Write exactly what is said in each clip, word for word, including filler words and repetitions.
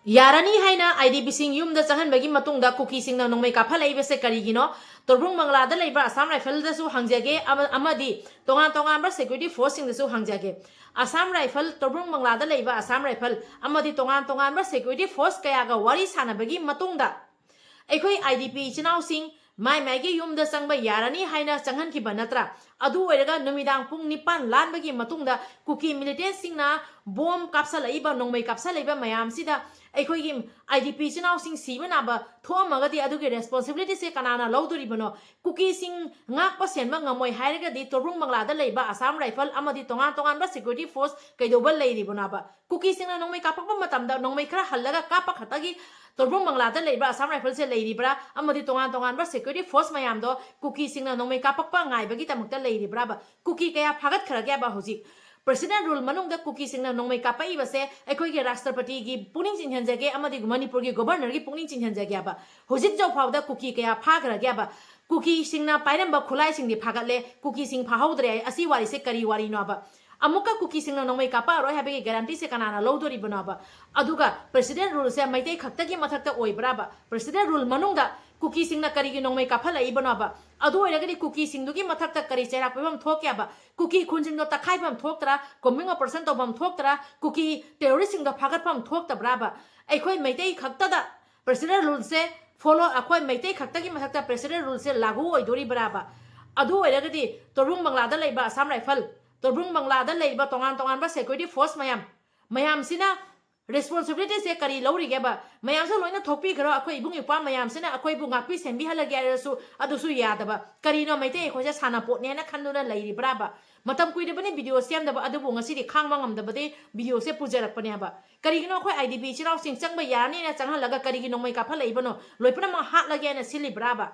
ꯌꯥꯔꯅꯤ ꯍꯥꯏꯅ IDPꯁꯤꯡ ꯌꯨꯝꯗ ꯆꯪꯍꯟꯕꯒꯤ ꯃꯇꯨꯡꯗ ꯀꯨꯀꯤꯁꯤꯡꯅ ꯅꯣꯡꯃꯩ ꯀꯥꯞꯍꯜꯂꯛꯏꯕꯁꯦ ꯀꯔꯤꯒꯤꯅꯣ? ꯇꯣꯔꯕꯨꯡ ꯕꯪꯂꯥꯗ ꯂꯩꯕ ꯑꯁꯥꯝ ꯔꯥꯏꯐꯜꯗꯁꯨ ꯍꯪꯖꯒꯦ, ꯑꯃ-, ꯑꯃꯗꯤ ꯇꯣꯉꯥꯟ ꯇꯣꯉꯥꯟꯕ security forceꯁꯤꯡꯗꯁꯨ ꯍꯪꯖꯒꯦ꯫ ꯑꯁꯥꯝ ꯔꯥꯏꯐꯜ, ꯇꯣꯔꯕꯨꯡ ꯕꯪꯂꯥꯗ ꯂꯩꯕ ꯑꯁꯥꯝ ꯔꯥꯏꯐꯜ ꯑꯃꯗꯤ ꯇꯣꯉꯥꯟ ꯇꯣꯉꯥꯟꯕ security force ꯀꯌꯥꯒ ꯋꯥꯔꯤ ꯁꯥꯟꯅꯕꯒꯤ ꯃꯇꯨꯡꯗ ꯑꯩꯈꯣꯏ IDP ꯏꯆꯤꯟ ꯏꯅꯥꯎꯁꯤꯡ ꯃꯥꯏ ꯃꯥꯏꯒꯤ ꯌꯨꯝꯗ ꯆꯪꯕ ꯌꯥꯔꯅꯤ ꯍꯥꯏꯅ ꯆꯪꯍꯟꯈꯤꯕ ꯅꯠꯇ꯭ꯔꯥ? ꯑꯗꯨ ꯑꯣꯏꯔꯒ ꯅꯨꯃꯤꯗꯥꯡ ꯄꯨꯡ ꯅꯤꯄꯥꯟ ꯂꯥꯟꯕꯒꯤ ꯃꯇꯨꯡꯗ ꯀꯨꯀꯤ militantꯁꯤꯡꯅ ꯕꯣꯝ ꯀꯥꯞꯁꯜꯂꯛꯏꯕ, ꯅꯣꯡꯃꯩ ꯀꯥꯞꯁꯜꯂꯛꯏꯕ ꯃꯌꯥꯝꯁꯤꯗ ꯑꯩꯈꯣꯏꯒꯤ IDP ꯏꯆꯤꯟ ꯏꯅꯥꯎꯁꯤꯡ ꯁꯤꯕ ꯅꯥꯕ ꯊꯣꯛꯑꯝꯃꯒꯗꯤ ꯑꯗꯨꯒꯤ responsibilityꯁꯦ ꯀꯅꯥꯅ ꯂꯧꯗꯣꯔꯤꯕꯅꯣ? ꯀꯨꯀꯤꯁꯤꯡ ꯉꯥꯛꯄ ꯁꯦꯟꯕ ꯉꯝꯃꯣꯏ ꯍꯥꯏꯔꯒꯗꯤ ꯇꯣꯔꯕꯨꯡ ꯕꯪꯂꯥꯗ ꯂꯩꯕ ꯑꯁꯥꯝ ꯔꯥꯏꯐꯜ ꯑꯃꯗꯤ ꯇꯣꯉꯥꯟ ꯇꯣꯉꯥꯟꯕ security force ꯀꯩꯗꯧꯕ ꯂꯩꯔꯤꯕꯅꯣꯕ? ꯀꯨꯀꯤꯁꯤꯡꯅ ꯅꯣꯡꯃꯩ ꯀꯥꯞꯄꯛꯄ ꯃꯇꯝꯗ ꯅꯣꯡꯃꯩ ꯈꯔ ꯍꯜꯂꯒ ꯀꯥꯞꯄ ꯈꯛꯇꯒꯤ ꯇꯣꯔꯕꯨꯡ ꯕꯪꯂꯥꯗ ꯂꯩꯕ ꯑꯁꯥꯝ ꯔꯥꯏꯐꯜꯁꯦ ꯂꯩꯔꯤꯕ꯭ꯔꯥ? ꯑꯃꯗꯤ ꯇꯣꯉꯥꯟ ꯇꯣꯉꯥꯟꯕ security force ꯃꯌꯥꯝꯗꯣ ꯀꯨꯀꯤꯁꯤꯡꯅ ꯅꯣꯡꯃꯩ ꯀꯥꯞꯄꯛꯄ ꯉꯥꯏꯕꯒꯤꯗꯃꯛꯇ ꯂꯩꯔꯤꯕ꯭ꯔꯥꯕ? ꯀꯨꯀꯤ ꯀꯌꯥ ꯐꯥꯒꯠꯈ꯭ꯔꯒꯦꯕ ꯍꯧꯖꯤꯛ? President rule ꯃꯅꯨꯡꯗ ꯀꯨꯀꯤꯁꯤꯡꯅ ꯅꯣꯡꯃꯩ ꯀꯥꯞꯄꯛꯏꯕꯁꯦ ꯑꯩꯈꯣꯏꯒꯤ ꯔꯥꯁꯇ꯭ꯔꯄꯇꯤꯒꯤ ꯄꯨꯛꯅꯤꯡ ꯆꯤꯡꯍꯟꯖꯒꯦ ꯑꯃꯗꯤ ꯃꯅꯤꯄꯨꯔꯒꯤ governorꯒꯤ ꯄꯨꯛꯅꯤꯡ ꯆꯤꯡꯍꯟꯖꯒꯦꯕ꯫ ꯍꯧꯖꯤꯛ ꯐꯥꯎꯗ ꯀꯨꯀꯤ ꯀꯌꯥ ꯐꯥꯈ꯭ꯔꯒꯦꯕ? ꯀꯨꯀꯤꯁꯤꯡꯅ ꯄꯥꯏꯔꯝꯕ ꯈꯨꯠꯂꯥꯏꯁꯤꯡꯗꯤ ꯐꯥꯒꯠꯂꯦ, ꯀꯨꯀꯤꯁꯤꯡ ꯐꯥꯍꯧꯗ꯭ꯔꯦ꯫ ꯑꯁꯤ ꯋꯥꯔꯤꯁꯦ ꯀꯔꯤ ꯋꯥꯔꯤꯅꯣꯕ? ꯑꯃꯨꯛꯀ ꯀꯨꯀꯤꯁꯤꯡꯅ ꯅꯣꯡꯃꯩ ꯀꯥꯞꯄꯛꯑꯔꯣꯏ ꯍꯥꯏꯕꯒꯤ guaranteeꯁꯦ ꯀꯅꯥꯅ ꯂꯧꯗꯣꯔꯤꯕꯅꯣꯕ? ꯑꯗꯨꯒ President ruleꯁꯦ ꯃꯩꯇꯩ ꯈꯛꯇꯒꯤ ꯃꯊꯛꯇ ꯑꯣꯏꯕ꯭ꯔꯥꯕ? President rule ꯃꯅꯨꯡꯗ ꯀꯨꯀꯤꯁꯤꯡꯅ ꯀꯔꯤꯒꯤ ꯅꯣꯡꯃꯩ ꯀꯥꯞꯍꯜꯂꯛꯏꯕꯅꯣꯕ? ꯑꯗꯨ ꯑꯣꯏꯔꯒꯗꯤ ꯀꯨꯀꯤꯁꯤꯡꯗꯨꯒꯤ ꯃꯊꯛꯇ ꯀꯔꯤ ꯆꯩꯔꯥꯛ ꯄꯤꯐꯝ ꯊꯣꯛꯀꯦꯕ? ꯀꯨꯀꯤ ꯈꯨꯟꯁꯤꯡꯗꯣ ꯇꯛꯈꯥꯏꯐꯝ ꯊꯣꯛꯇ꯭ꯔꯥ? Combing operation ꯇꯧꯐꯝ ꯊꯣꯛꯇ꯭ꯔꯥ? ꯀꯨꯀꯤ terroristꯁꯤꯡꯗꯣ ꯐꯥꯒꯠꯐꯝ ꯊꯣꯛꯇꯕ꯭ꯔꯥꯕ? ꯑꯩꯈꯣꯏ ꯃꯩꯇꯩ ꯈꯛꯇꯗ President ruleꯁꯦ follow, ꯑꯩꯈꯣꯏ ꯃꯩꯇꯩ ꯈꯛꯇꯒꯤ ꯃꯊꯛꯇ President ruleꯁꯦ ꯂꯥꯒꯨ ꯑꯣꯏꯗꯣꯔꯤꯕ꯭ꯔꯥꯕ? ꯑꯗꯨ ꯑꯣꯏꯔꯒꯗꯤ ꯇꯣꯔꯕꯨꯡ ꯕꯪꯂꯥꯗ ꯂꯩꯕ ꯑꯁꯥꯝ ꯔꯥꯏꯐꯜ, ꯇꯣꯔꯕꯨꯡ ꯕꯪꯂꯥꯗ ꯂꯩꯔꯤꯕ ꯇꯣꯉꯥꯟ ꯇꯣꯉꯥꯟꯕ security force ꯃꯌꯥꯝ, ꯃꯌꯥꯝꯁꯤꯅ responsibilityꯁꯦ ꯀꯔꯤ ꯂꯧꯔꯤꯒꯦꯕ? ꯃꯌꯥꯝꯁꯦ ꯂꯣꯏꯅ ꯊꯣꯛꯄꯤꯈ꯭ꯔꯣ, ꯑꯩꯈꯣꯏ ꯏꯕꯨꯡ ꯏꯄ꯭ꯋꯥ ꯃꯌꯥꯝꯁꯤꯅ ꯑꯩꯈꯣꯏꯕꯨ ꯉꯥꯛꯄꯤ ꯁꯦꯟꯕꯤꯍꯜꯂꯒꯦ ꯍꯥꯏꯔꯁꯨ ꯑꯗꯨꯁꯨ ꯌꯥꯗꯕ꯫ ꯀꯔꯤꯅꯣ, ꯃꯩꯇꯩ ꯑꯩꯈꯣꯏꯁꯦ ꯁꯥꯟꯅꯄꯣꯠꯅꯦꯅ ꯈꯟꯗꯨꯅ ꯂꯩꯔꯤꯕ꯭ꯔꯥꯕ? ꯃꯇꯝ ꯀꯨꯏꯔꯕꯅꯤ video ꯁꯦꯝꯗꯕ, ꯑꯗꯨꯕꯨ ꯉꯁꯤꯗꯤ ꯈꯥꯡꯕ ꯉꯝꯗꯕꯗꯤ videoꯁꯦ ꯄꯨꯖꯔꯛꯄꯅꯦꯕ꯫ ꯀꯔꯤꯒꯤꯅꯣ, ꯑꯩꯈꯣꯏ IDP ꯏꯆꯤꯟ ꯏꯅꯥꯎꯁꯤꯡ ꯆꯪꯕ ꯌꯥꯔꯅꯤꯅ ꯆꯪꯍꯜꯂꯒ ꯀꯔꯤꯒꯤ ꯅꯣꯡꯃꯩ ꯀꯥꯞꯍꯜꯂꯛꯏꯕꯅꯣ? ꯂꯣꯏ ꯄꯨꯝꯅꯃꯛ ꯍꯥꯠꯂꯒꯦꯅ ꯁꯤꯜꯂꯤꯕ꯭ꯔꯥꯕ?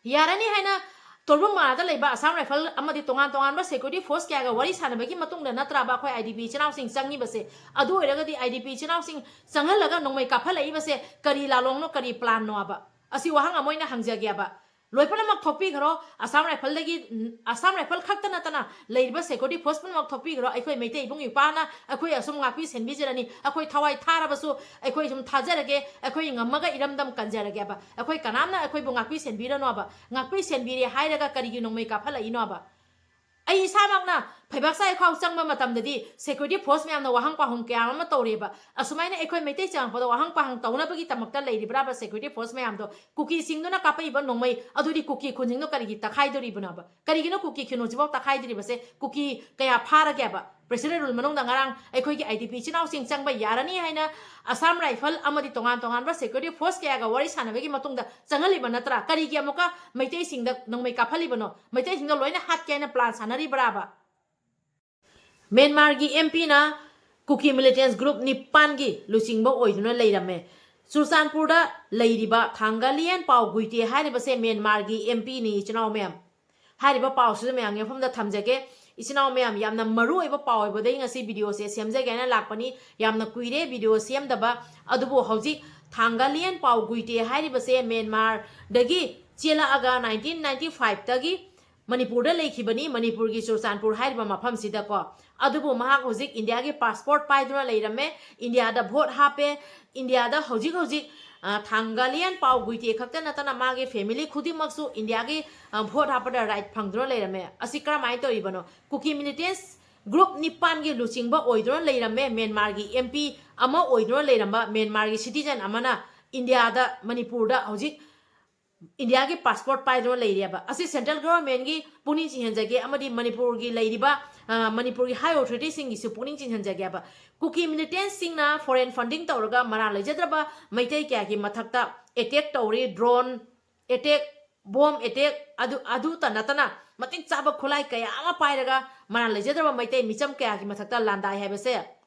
ꯌꯥꯔꯅꯤ ꯍꯥꯏꯅ ꯇꯣꯔꯕꯨꯡ ꯕꯪꯂꯥꯗ ꯂꯩꯕ ꯑꯁꯥꯝ ꯔꯥꯏꯐꯜ ꯑꯃꯗꯤ ꯇꯣꯉꯥꯟ ꯇꯣꯉꯥꯟꯕ security force ꯀꯌꯥꯒ ꯋꯥꯔꯤ ꯁꯥꯟꯅꯕꯒꯤ ꯃꯇꯨꯡꯗ ꯅꯠꯇ꯭ꯔꯥꯕ ꯑꯩꯈꯣꯏ IDP ꯏꯆꯤꯟ ꯏꯅꯥꯎꯁꯤꯡ ꯆꯪꯉꯤꯕꯁꯦ? ꯑꯗꯨ ꯑꯣꯏꯔꯒꯗꯤ IDP ꯏꯆꯤꯟ ꯏꯅꯥꯎꯁꯤꯡ ꯆꯪꯍꯜꯂꯒ ꯅꯣꯡꯃꯩ ꯀꯥꯞꯍꯜꯂꯛꯏꯕꯁꯦ ꯀꯔꯤ ꯂꯥꯂꯣꯡꯅꯣ, ꯀꯔꯤ planꯅꯣꯕ? ꯑꯁꯤ ꯋꯥꯍꯪ ꯑꯃ ꯑꯣꯏꯅ ꯍꯪꯖꯒꯦꯕ꯫ ꯂꯣꯏ ꯄꯨꯝꯅꯃꯛ ꯊꯣꯛꯄꯤꯈ꯭ꯔꯣ꯫ ꯑꯁꯥꯝ ꯔꯥꯏꯐꯜꯗꯒꯤ, ꯎꯝ, ꯑꯁꯥꯝ ꯔꯥꯏꯐꯜ ꯈꯛꯇ ꯅꯠꯇꯅ ꯂꯩꯔꯤꯕ ꯁꯦꯀ꯭ꯌꯨꯔꯤꯇꯤ ꯐꯣꯔꯁ ꯄꯨꯝꯅꯃꯛ ꯊꯣꯛꯄꯤꯈ꯭ꯔꯣ꯫ ꯑꯩꯈꯣꯏ ꯃꯩꯇꯩ ꯏꯕꯨꯡ ꯏꯄ꯭ꯋꯥꯅ ꯑꯩꯈꯣꯏ ꯑꯁꯨꯝ ꯉꯥꯛꯄꯤ ꯁꯦꯟꯕꯤꯖꯔꯅꯤ꯫ ꯑꯩꯈꯣꯏ ꯊꯋꯥꯏ ꯊꯥꯔꯕꯁꯨ ꯑꯩꯈꯣꯏ ꯁꯨꯝ ꯊꯥꯖꯔꯒꯦ, ꯑꯩꯈꯣꯏ ꯉꯝꯃꯒ ꯏꯔꯝꯗꯝ ꯀꯟꯖꯔꯒꯦꯕ꯫ ꯑꯩꯈꯣꯏ ꯀꯅꯥꯝꯅ ꯑꯩꯈꯣꯏꯕꯨ ꯉꯥꯛꯄꯤ ꯁꯦꯟꯕꯤꯔꯅꯣꯕ꯫ ꯉꯥꯛꯄꯤ ꯁꯦꯟꯕꯤꯔꯦ ꯍꯥꯏꯔꯒ ꯀꯔꯤꯒꯤ ꯅꯣꯡꯃꯩ ꯀꯥꯞꯍꯜꯂꯛꯏꯅꯣꯕ? ꯑꯩ ꯏꯁꯥꯃꯛꯅ ꯐꯩꯕꯥꯛ ꯆꯥꯏꯈꯥꯎ ꯆꯪꯕ ꯃꯇꯝꯗꯗꯤ ꯁꯦꯀ꯭ꯌꯨꯔꯤꯇꯤ ꯐꯣꯔꯁ ꯃꯌꯥꯝꯅ ꯋꯥꯍꯪ ꯄꯥꯎꯍꯪ ꯀꯌꯥ ꯑꯃ ꯇꯧꯔꯦꯕ꯫ ꯑꯁꯨꯃꯥꯏꯅ ꯑꯩꯈꯣꯏ ꯃꯩꯇꯩ ꯆꯪꯉꯛꯄꯗ ꯋꯥꯍꯪ ꯄꯥꯎꯍꯪ ꯇꯧꯅꯕꯒꯤꯗꯃꯛꯇ ꯂꯩꯔꯤꯕ꯭ꯔꯥꯕ ꯁꯦꯀ꯭ꯌꯨꯔꯤꯇꯤ ꯐꯣꯔꯁ ꯃꯌꯥꯝꯗꯣ? ꯀꯨꯀꯤꯁꯤꯡꯗꯨꯅ ꯀꯥꯞꯄꯛꯏꯕ ꯅꯣꯡꯃꯩ ꯑꯗꯨꯗꯤ ꯀꯨꯀꯤ ꯈꯨꯟꯁꯤꯡꯗꯣ ꯀꯔꯤꯒꯤ ꯇꯛꯈꯥꯏꯗꯣꯔꯤꯕꯅꯣꯕ? ꯀꯔꯤꯒꯤꯅꯣ ꯀꯨꯀꯤ ꯈꯨꯟꯁꯤꯐꯥꯎ ꯇꯛꯈꯥꯏꯗ꯭ꯔꯤꯕꯁꯦ? ꯀꯨꯀꯤ ꯀꯌꯥ ꯐꯥꯔꯒꯦꯕ? ꯄ꯭ꯔꯦꯁꯤꯗꯦꯟ ꯔꯨꯜ ꯃꯅꯨꯡꯗ ꯉꯔꯥꯡ ꯑꯩꯈꯣꯏꯒꯤ ꯑꯥꯏ ꯗꯤ ꯄꯤ ꯏꯆꯤꯟ ꯏꯅꯥꯎꯁꯤꯡ ꯆꯪꯕ ꯌꯥꯔꯅꯤ ꯍꯥꯏꯅ ꯑꯁꯥꯝ ꯔꯥꯏꯐꯜ ꯑꯃꯗꯤ ꯇꯣꯉꯥꯟ ꯇꯣꯉꯥꯟꯕ ꯁꯦꯀ꯭ꯌꯨꯔꯤꯇꯤ ꯐꯣꯔꯁ ꯀꯌꯥꯒ ꯋꯥꯔꯤ ꯁꯥꯟꯅꯕꯒꯤ ꯃꯇꯨꯡꯗ ꯆꯪꯍꯜꯂꯤꯕ ꯅꯠꯇ꯭ꯔꯥ? ꯀꯔꯤꯒꯤ ꯑꯃꯨꯛꯀ ꯃꯩꯇꯩꯁꯤꯡꯗ ꯅꯣꯡꯃꯩ ꯀꯥꯞꯍꯜꯂꯤꯕꯅꯣ? ꯃꯩꯇꯩꯁꯤꯡꯗꯣ ꯂꯣꯏꯅ ꯍꯥꯠꯀꯦ ꯍꯥꯏꯅ ꯄ꯭ꯂꯥꯟ ꯁꯥꯟꯅꯔꯤꯕ꯭ꯔꯥꯕ? ꯃ꯭ꯌꯥꯟꯃꯥꯔꯒꯤ ꯑꯦꯝ ꯄꯤꯅ ꯀꯨꯀꯤ ꯃꯤꯂꯤꯇꯦꯟꯁ ꯒ꯭ꯔꯨꯞ ꯅꯤꯄꯥꯟꯒꯤ ꯂꯨꯆꯤꯡꯕ ꯑꯣꯏꯗꯨꯅ ꯂꯩꯔꯝꯃꯦ꯫ ꯆꯨꯔꯆꯥꯟꯄꯨꯔꯗ ꯂꯩꯔꯤꯕ ꯊꯥꯡꯒꯥꯂꯤꯌꯥꯟ ꯄꯥꯎ ꯒꯨꯏꯇꯦ ꯍꯥꯏꯔꯤꯕꯁꯦ ꯃ꯭ꯌꯥꯟꯃꯥꯔꯒꯤ ꯑꯦꯝ ꯄꯤꯅꯤ, ꯏꯆꯤꯟ ꯏꯅꯥꯎ ꯃꯌꯥꯝ꯫ ꯍꯥꯏꯔꯤꯕ ꯄꯥꯎꯁꯤꯁꯨ ꯃꯌꯥꯝꯒꯤ ꯃꯐꯝꯗ ꯊꯝꯖꯒꯦ꯫ ꯏꯆꯤꯟ ꯏꯅꯥꯎ ꯃꯌꯥꯝ, ꯌꯥꯝꯅ ꯃꯔꯨ ꯑꯣꯏꯕ ꯄꯥꯎ ꯑꯣꯏꯕꯗꯒꯤ ꯉꯁꯤ ꯚꯤꯗꯤꯑꯣꯁꯦ ꯁꯦꯝꯖꯒꯦ ꯍꯥꯏꯅ ꯂꯥꯛꯄꯅꯤ꯫ ꯌꯥꯝꯅ ꯀꯨꯏꯔꯦ ꯚꯤꯗꯤꯑꯣ ꯁꯦꯝꯗꯕ꯫ ꯑꯗꯨꯕꯨ ꯍꯧꯖꯤꯛ ꯊꯥꯡꯒꯥꯂꯤꯌꯥꯟ ꯄꯥꯎ ꯒꯨꯏꯇꯦ ꯍꯥꯏꯔꯤꯕꯁꯦ ꯃ꯭ꯌꯥꯟꯃꯥꯔꯗꯒꯤ ꯆꯦꯜꯂꯛꯑꯒ ꯅꯥꯏꯟꯇꯤꯟ ꯅꯥꯏꯟꯇꯤ ꯐꯥꯏꯚꯇꯒꯤ ꯃꯅꯤꯄꯨꯔꯗ ꯂꯩꯈꯤꯕꯅꯤ꯫ ꯃꯅꯤꯄꯨꯔꯒꯤ ꯆꯨꯔꯆꯥꯟꯄꯨꯔ ꯍꯥꯏꯔꯤꯕ ꯃꯐꯝꯁꯤꯗꯀꯣ꯫ ꯑꯗꯨꯕꯨ ꯃꯍꯥꯛ ꯍꯧꯖꯤꯛ ꯏꯟꯗꯤꯌꯥꯒꯤ ꯄꯥꯁꯄꯣꯔꯠ ꯄꯥꯏꯗꯨꯅ ꯂꯩꯔꯝꯃꯦ, ꯏꯟꯗꯤꯌꯥꯗ ꯚꯣꯠ ꯍꯥꯞꯄꯦ꯫ ꯏꯟꯗꯤꯌꯥꯗ ꯍꯧꯖꯤꯛ ꯍꯧꯖꯤꯛ, ꯑ, ꯊꯥꯡꯒꯥꯂꯤꯌꯥꯟ ꯄꯥꯎ ꯒꯨꯏꯇꯦ ꯈꯛꯇ ꯅꯠꯇꯅ ꯃꯥꯒꯤ ꯐꯦꯃꯤꯂꯤ ꯈꯨꯗꯤꯡꯃꯛꯁꯨ ꯏꯟꯗꯤꯌꯥꯒꯤ, ꯑ, ꯚꯣꯠ ꯍꯥꯞꯄꯗ ꯔꯥꯏꯠ ꯐꯪꯗꯨꯅ ꯂꯩꯔꯝꯃꯦ꯫ ꯑꯁꯤ ꯀꯔꯝꯍꯥꯏꯅ ꯇꯧꯔꯤꯕꯅꯣ? ꯀꯨꯀꯤ ꯃꯤꯂꯤꯇꯦꯟꯁ ꯒ꯭ꯔꯨꯞ ꯅꯤꯄꯥꯟꯒꯤ ꯂꯨꯆꯤꯡꯕ ꯑꯣꯏꯗꯨꯅ ꯂꯩꯔꯝꯃꯦ, ꯃ꯭ꯌꯥꯟꯃꯥꯔꯒꯤ ꯑꯦꯝ ꯄꯤ ꯑꯃ ꯑꯣꯏꯗꯨꯅ ꯂꯩꯔꯝꯕ ꯃ꯭ꯌꯥꯟꯃꯥꯔꯒꯤ ꯁꯤꯇꯤꯖꯟ ꯑꯃꯅ ꯏꯟꯗꯤꯌꯥꯗ, ꯃꯅꯤꯄꯨꯔꯗ ꯍꯧꯖꯤꯛ ꯏꯟꯗꯤꯌꯥꯒꯤ ꯄꯥꯁꯄꯣꯔꯠ ꯄꯥꯏꯗꯨꯅ ꯂꯩꯔꯦꯕ꯫ ꯑꯁꯤ ꯁꯦꯟꯇ꯭ꯔꯦꯜ ꯒꯚꯔꯟꯃꯦꯟꯒꯤ ꯄꯨꯛꯅꯤꯡ ꯆꯤꯡꯍꯟꯖꯒꯦ, ꯑꯃꯗꯤ ꯃꯅꯤꯄꯨꯔꯒꯤ ꯂꯩꯔꯤꯕ, ꯑ, ꯃꯅꯤꯄꯨꯔꯒꯤ ꯍꯥꯏ ꯑꯣꯊꯣꯔꯤꯇꯤꯁꯤꯡꯒꯤꯁꯨ ꯄꯨꯛꯅꯤꯡ ꯆꯤꯡꯍꯟꯖꯒꯦꯕ꯫ ꯀꯨꯀꯤ ꯃꯤꯂꯤꯇꯦꯟꯁꯁꯤꯡꯅ ꯐꯣꯔꯦꯟ ꯐꯟꯗꯤꯡ ꯇꯧꯔꯒ ꯃꯔꯥꯜ ꯂꯩꯖꯗ꯭ꯔꯕ ꯃꯩꯇꯩ ꯀꯌꯥꯒꯤ ꯃꯊꯛꯇ ꯑꯦꯇꯦꯛ ꯇꯧꯔꯤ, ꯗ꯭ꯔꯣꯟ ꯑꯦꯇꯦꯛ, ꯕꯣꯝ ꯑꯦꯇꯦꯛ, ꯑꯗꯨ, ꯑꯗꯨꯇ ꯅꯠꯇꯅ ꯃꯇꯤꯛ ꯆꯥꯕ ꯈꯨꯠꯂꯥꯏ ꯀꯌꯥ ꯑꯃ ꯄꯥꯏꯔꯒ ꯃꯔꯥꯜ ꯂꯩꯖꯗ꯭ꯔꯕ ꯃꯩꯇꯩ ꯃꯤꯆꯝ ꯀꯌꯥꯒꯤ ꯃꯊꯛꯇ ꯂꯥꯟꯗꯥꯏ ꯍꯥꯏꯕꯁꯦ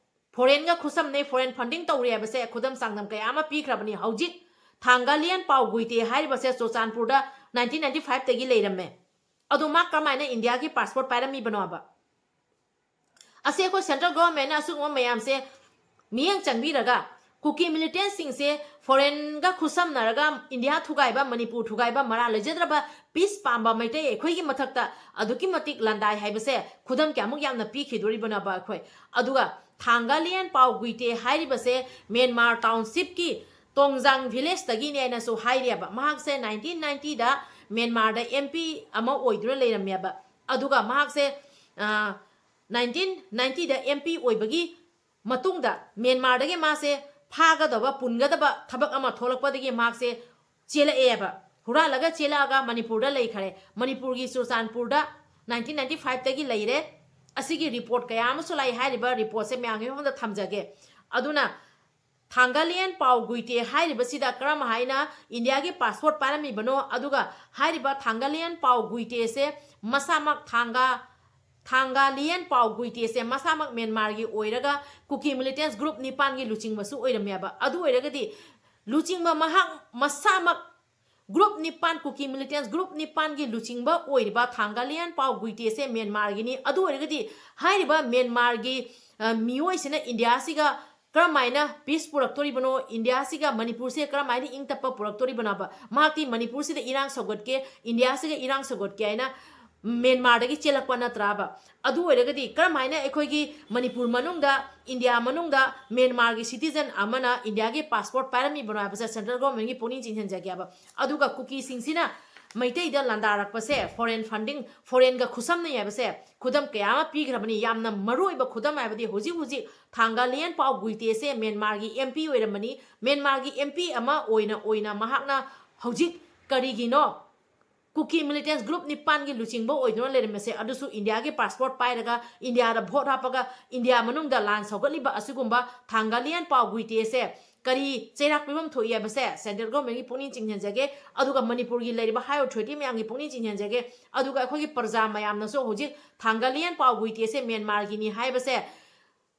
ꯐꯣꯔꯦꯟꯒ ꯈꯨꯠꯁꯝꯅꯩ, ꯐꯣꯔꯦꯟ ꯐꯟꯗꯤꯡ ꯇꯧꯔꯤ ꯍꯥꯏꯕꯁꯦ ꯈꯨꯗꯝ ꯆꯥꯡꯗꯝ ꯀꯌꯥ ꯑꯃ ꯄꯤꯈ꯭ꯔꯕꯅꯤ꯫ ꯍꯧꯖꯤꯛ ꯊꯥꯡꯒꯥꯂꯤꯌꯥꯟ ꯄꯥꯎ ꯒꯨꯏꯇꯦ ꯍꯥꯏꯔꯤꯕꯁꯦ ꯆꯨꯔꯆꯥꯟꯄꯨꯔꯗ ꯅꯥꯏꯟꯇꯤꯟ ꯅꯥꯏꯟꯇꯤ ꯐꯥꯏꯚꯇꯒꯤ ꯂꯩꯔꯝꯃꯦ꯫ ꯑꯗꯣ ꯃꯥ ꯀꯃꯥꯏꯅ ꯏꯟꯗꯤꯌꯥꯒꯤ ꯄꯥꯁꯄꯣꯔꯠ ꯄꯥꯏꯔꯝꯃꯤꯕꯅꯣꯕ? ꯑꯁꯤ ꯑꯩꯈꯣꯏ ꯁꯦꯟꯇ꯭ꯔꯦꯜ ꯒꯣꯚꯔꯟꯃꯦꯟꯅ ꯑꯁꯤꯒꯨꯝꯕ ꯃꯌꯥꯝꯁꯦ ꯃꯤꯠꯌꯦꯡ ꯆꯪꯕꯤꯔꯒ ꯀꯨꯀꯤ ꯃꯤꯂꯤꯇꯦꯟꯁꯤꯡꯁꯦ ꯐꯣꯔꯦꯟꯒ ꯈꯨꯠꯁꯝꯅꯔꯒ ꯏꯟꯗꯤꯌꯥ ꯊꯨꯒꯥꯏꯕ, ꯃꯅꯤꯄꯨꯔ ꯊꯨꯒꯥꯏꯕ, ꯃꯔꯥ ꯂꯩꯖꯗ꯭ꯔꯕ ꯄꯤꯁ ꯄꯥꯝꯕ ꯃꯩꯇꯩ ꯑꯩꯈꯣꯏꯒꯤ ꯃꯊꯛꯇ ꯑꯗꯨꯛꯀꯤ ꯃꯇꯤꯛ ꯂꯥꯟꯗꯥꯏ ꯍꯥꯏꯕꯁꯦ ꯈꯨꯗꯝ ꯀꯌꯥꯃꯨꯛ ꯌꯥꯝꯅ ꯄꯤꯈꯤꯗꯣꯔꯤꯕꯅꯣꯕ ꯑꯩꯈꯣꯏ꯫ ꯑꯗꯨꯒ ꯊꯥꯡꯒꯥꯂꯤꯌꯥꯟ ꯄꯥꯎ ꯒꯨꯏꯇꯦ ꯍꯥꯏꯔꯤꯕꯁꯦ ꯃ꯭ꯌꯥꯟꯃꯥꯔ ꯇꯥꯎꯟꯁꯤꯞꯀꯤ ꯇꯣꯡꯖꯥꯡ ꯚꯤꯂꯦꯖꯇꯒꯤꯅꯦ ꯍꯥꯏꯅꯁꯨ ꯍꯥꯏꯔꯤꯑꯕ꯫ ꯃꯍꯥꯛꯁꯦ ꯅꯥꯏꯟꯇꯤꯟ ꯅꯥꯏꯟꯇꯤꯗ ꯃ꯭ꯌꯥꯟꯃꯥꯔꯗ ꯑꯦꯝ ꯄꯤ ꯑꯃ ꯑꯣꯏꯗꯨꯅ ꯂꯩꯔꯝꯃꯦꯕ꯫ ꯑꯗꯨꯒ ꯃꯍꯥꯛꯁꯦ ꯅꯥꯏꯟꯇꯤꯟ ꯅꯥꯏꯟꯇꯤꯗ ꯑꯦꯝ ꯄꯤ ꯑꯣꯏꯕꯒꯤ ꯃꯇꯨꯡꯗ ꯃ꯭ꯌꯥꯟꯃꯥꯔꯗꯒꯤ ꯃꯥꯁꯦ ꯐꯥꯒꯗꯕ, ꯄꯨꯟꯒꯗꯕ ꯊꯕꯛ ꯑꯃ ꯊꯣꯛꯂꯛꯄꯗꯒꯤ ꯃꯍꯥꯛꯁꯦ ꯆꯦꯜꯂꯛꯑꯦꯕ꯫ ꯍꯨꯔꯥꯜꯂꯒ ꯆꯦꯜꯂꯛꯑꯒ ꯃꯅꯤꯄꯨꯔꯗ ꯂꯩꯈꯔꯦ꯫ ꯃꯅꯤꯄꯨꯔꯒꯤ ꯆꯨꯔꯆꯥꯟꯄꯨꯔꯗ ꯅꯥꯏꯟꯇꯤꯟ ꯅꯥꯏꯟꯇꯤ ꯐꯥꯏꯚꯇꯒꯤ ꯂꯩꯔꯦ꯫ ꯑꯁꯤꯒꯤ ꯔꯤꯄꯣꯔꯠ ꯀꯌꯥ ꯑꯃꯁꯨ ꯂꯥꯛꯏ꯫ ꯍꯥꯏꯔꯤꯕ ꯔꯤꯄꯣꯔꯠꯁꯦ ꯃꯌꯥꯝꯒꯤ ꯃꯐꯝꯗ ꯊꯝꯖꯒꯦ꯫ ꯑꯗꯨꯅ ꯊꯥꯡꯒꯥꯂꯤꯌꯥꯟ ꯄꯥꯎ ꯒꯨꯏꯇꯦ ꯍꯥꯏꯔꯤꯕꯁꯤꯗ ꯀꯔꯝ ꯍꯥꯏꯅ ꯏꯟꯗꯤꯌꯥꯒꯤ ꯄꯥꯁꯄꯣꯔꯠ ꯄꯥꯏꯔꯝꯃꯤꯕꯅꯣ, ꯑꯗꯨꯒ ꯍꯥꯏꯔꯤꯕ ꯊꯥꯡꯒꯥꯂꯤꯌꯥꯟ ꯄꯥꯎ ꯒꯨꯏꯇꯦꯁꯦ ꯃꯁꯥꯃꯛ ꯊꯥꯡꯒꯥ ꯊꯥꯡꯒꯥꯂꯤꯌꯥꯟ ꯄꯥꯎ ꯒꯨꯏꯇꯦꯁꯦ ꯃꯁꯥꯃꯛ ꯃ꯭ꯌꯥꯟꯃꯥꯔꯒꯤ ꯑꯣꯏꯔꯒ ꯀꯨꯀꯤ ꯃꯤꯂꯤꯇꯦꯟꯁ ꯒ꯭ꯔꯨꯞ ꯅꯤꯄꯥꯟꯒꯤ ꯂꯨꯆꯤꯡꯕꯁꯨ ꯑꯣꯏꯔꯝꯃꯦꯕ꯫ ꯑꯗꯨ ꯑꯣꯏꯔꯒꯗꯤ ꯂꯨꯆꯤꯡꯕ ꯃꯍꯥꯛ ꯃꯁꯥꯃꯛ ꯒ꯭ꯔꯨꯞ ꯅꯤꯄꯥꯟ, ꯀꯨꯀꯤ ꯃꯤꯂꯤꯇꯦꯟꯁ ꯒ꯭ꯔꯨꯞ ꯅꯤꯄꯥꯟꯒꯤ ꯂꯨꯆꯤꯡꯕ ꯑꯣꯏꯔꯤꯕ ꯊꯥꯡꯒꯥꯂꯤꯌꯥꯟ ꯄꯥꯎ ꯒꯨꯏꯇꯦꯁꯦ ꯃ꯭ꯌꯥꯟꯃꯥꯔꯒꯤꯅꯤ꯫ ꯑꯗꯨ ꯑꯣꯏꯔꯒꯗꯤ ꯍꯥꯏꯔꯤꯕ ꯃ꯭ꯌꯥꯟꯃꯥꯔꯒꯤ, ꯑ, ꯃꯤꯑꯣꯏꯁꯤꯅ ꯏꯟꯗꯤꯌꯥꯁꯤꯒ ꯀꯔꯝꯍꯥꯏꯅ ꯄꯤꯁ ꯄꯨꯔꯛꯇꯣꯔꯤꯕꯅꯣ, ꯏꯟꯗꯤꯌꯥꯁꯤꯒ ꯃꯅꯤꯄꯨꯔꯁꯦ ꯀꯔꯝꯍꯥꯏꯅ ꯏꯪ ꯇꯞꯄ ꯄꯨꯔꯛꯇꯣꯔꯤꯕꯅꯣꯕ? ꯃꯍꯥꯛꯇꯤ ꯃꯅꯤꯄꯨꯔꯁꯤꯗ ꯏꯔꯥꯡ ꯁꯧꯒꯠꯀꯦ, ꯏꯟꯗꯤꯌꯥꯁꯤꯒ ꯏꯔꯥꯡ ꯁꯧꯒꯠꯀꯦ ꯍꯥꯏꯅ ꯃ꯭ꯌꯥꯟꯃꯥꯔꯗꯒꯤ ꯆꯦꯜꯂꯛꯄ ꯅꯠꯇ꯭ꯔꯥꯕ? ꯑꯗꯨ ꯑꯣꯏꯔꯒꯗꯤ ꯀꯔꯝꯍꯥꯏꯅ ꯑꯩꯈꯣꯏꯒꯤ ꯃꯅꯤꯄꯨꯔ ꯃꯅꯨꯡꯗ, ꯏꯟꯗꯤꯌꯥ ꯃꯅꯨꯡꯗ ꯃ꯭ꯌꯥꯟꯃꯥꯔꯒꯤ ꯁꯤꯇꯤꯖꯟ ꯑꯃꯅ ꯏꯟꯗꯤꯌꯥꯒꯤ ꯄꯥꯁꯄꯣꯔꯠ ꯄꯥꯏꯔꯝꯃꯤꯕꯅꯣ ꯍꯥꯏꯕꯁꯦ ꯁꯦꯟꯇ꯭ꯔꯦꯜ ꯒꯣꯔꯃꯦꯟꯒꯤ ꯄꯨꯛꯅꯤꯡ ꯆꯤꯡꯁꯤꯟꯖꯒꯦꯕ꯫ ꯑꯗꯨꯒ ꯀꯨꯀꯤꯁꯤꯡꯁꯤꯅ ꯃꯩꯇꯩꯗ ꯂꯥꯟꯗꯥꯔꯛꯄꯁꯦ, ꯐꯣꯔꯦꯟ ꯐꯟꯗꯤꯡ, ꯐꯣꯔꯦꯟꯒ ꯈꯨꯠꯁꯝꯅꯩ ꯍꯥꯏꯕꯁꯦ ꯈꯨꯗꯝ ꯀꯌꯥ ꯑꯃ ꯄꯤꯈ꯭ꯔꯕꯅꯤ꯫ ꯌꯥꯝꯅ ꯃꯔꯨꯑꯣꯏꯕ ꯈꯨꯗꯝ ꯍꯥꯏꯕꯗꯤ ꯍꯧꯖꯤꯛ ꯍꯧꯖꯤꯛ ꯊꯥꯡꯒꯥꯂꯤꯌꯥꯟ ꯄꯥꯎ ꯒꯨꯏꯇꯦꯁꯦ ꯃ꯭ꯌꯥꯟꯃꯥꯔꯒꯤ ꯑꯦꯝ ꯄꯤ ꯑꯣꯏꯔꯝꯕꯅꯤ꯫ ꯃ꯭ꯌꯥꯟꯃꯥꯔꯒꯤ ꯑꯦꯝ ꯄꯤ ꯑꯃ ꯑꯣꯏꯅ ꯑꯣꯏꯅ ꯃꯍꯥꯛꯅ ꯍꯧꯖꯤꯛ ꯀꯔꯤꯒꯤꯅꯣ ꯀꯨꯀꯤ ꯃꯤꯂꯤꯇꯦꯟꯁ ꯒ꯭ꯔꯨꯞ ꯅꯤꯄꯥꯟꯒꯤ ꯂꯨꯆꯤꯡꯕ ꯑꯣꯏꯗꯨꯅ ꯂꯩꯔꯝꯃꯤꯁꯦ? ꯑꯗꯨꯁꯨ ꯏꯟꯗꯤꯌꯥꯒꯤ ꯄꯥꯁꯄꯣꯔꯠ ꯄꯥꯏꯔꯒ ꯏꯟꯗꯤꯌꯥꯗ ꯚꯣꯠ ꯍꯥꯞꯄꯒ ꯏꯟꯗꯤꯌꯥ ꯃꯅꯨꯡꯗ ꯂꯥꯟ ꯁꯧꯒꯠꯂꯤꯕ ꯑꯁꯤꯒꯨꯝꯕ ꯊꯥꯡꯒꯥꯂꯤꯌꯥꯟ ꯄꯥꯎ ꯒꯨꯏꯇꯦꯁꯦ ꯀꯔꯤ ꯆꯩꯔꯥꯛ ꯄꯤꯐꯝ ꯊꯣꯛꯏ ꯍꯥꯏꯕꯁꯦ ꯁꯦꯟꯇ꯭ꯔꯦꯜ ꯒꯣꯔꯃꯦꯟꯒꯤ ꯄꯨꯛꯅꯤꯡ ꯆꯤꯡꯁꯤꯟꯖꯒꯦ꯫ ꯑꯗꯨꯒ ꯃꯅꯤꯄꯨꯔꯒꯤ ꯂꯩꯔꯤꯕ ꯍꯥꯏ ꯑꯣꯊꯣꯔꯤꯇꯤ ꯃꯌꯥꯝꯒꯤ ꯄꯨꯛꯅꯤꯡ ꯆꯤꯡꯁꯤꯟꯖꯒꯦ꯫ ꯑꯗꯨꯒ ꯑꯩꯈꯣꯏꯒꯤ ꯄ꯭ꯔꯖꯥ ꯃꯌꯥꯝꯅꯁꯨ ꯍꯧꯖꯤꯛ ꯊꯥꯡꯒꯥꯂꯤꯌꯥꯟ ꯄꯥꯎ ꯒꯨꯏꯇꯦꯁꯦ ꯃ꯭ꯌꯥꯟꯃꯥꯔꯒꯤꯅꯤ ꯍꯥꯏꯕꯁꯦ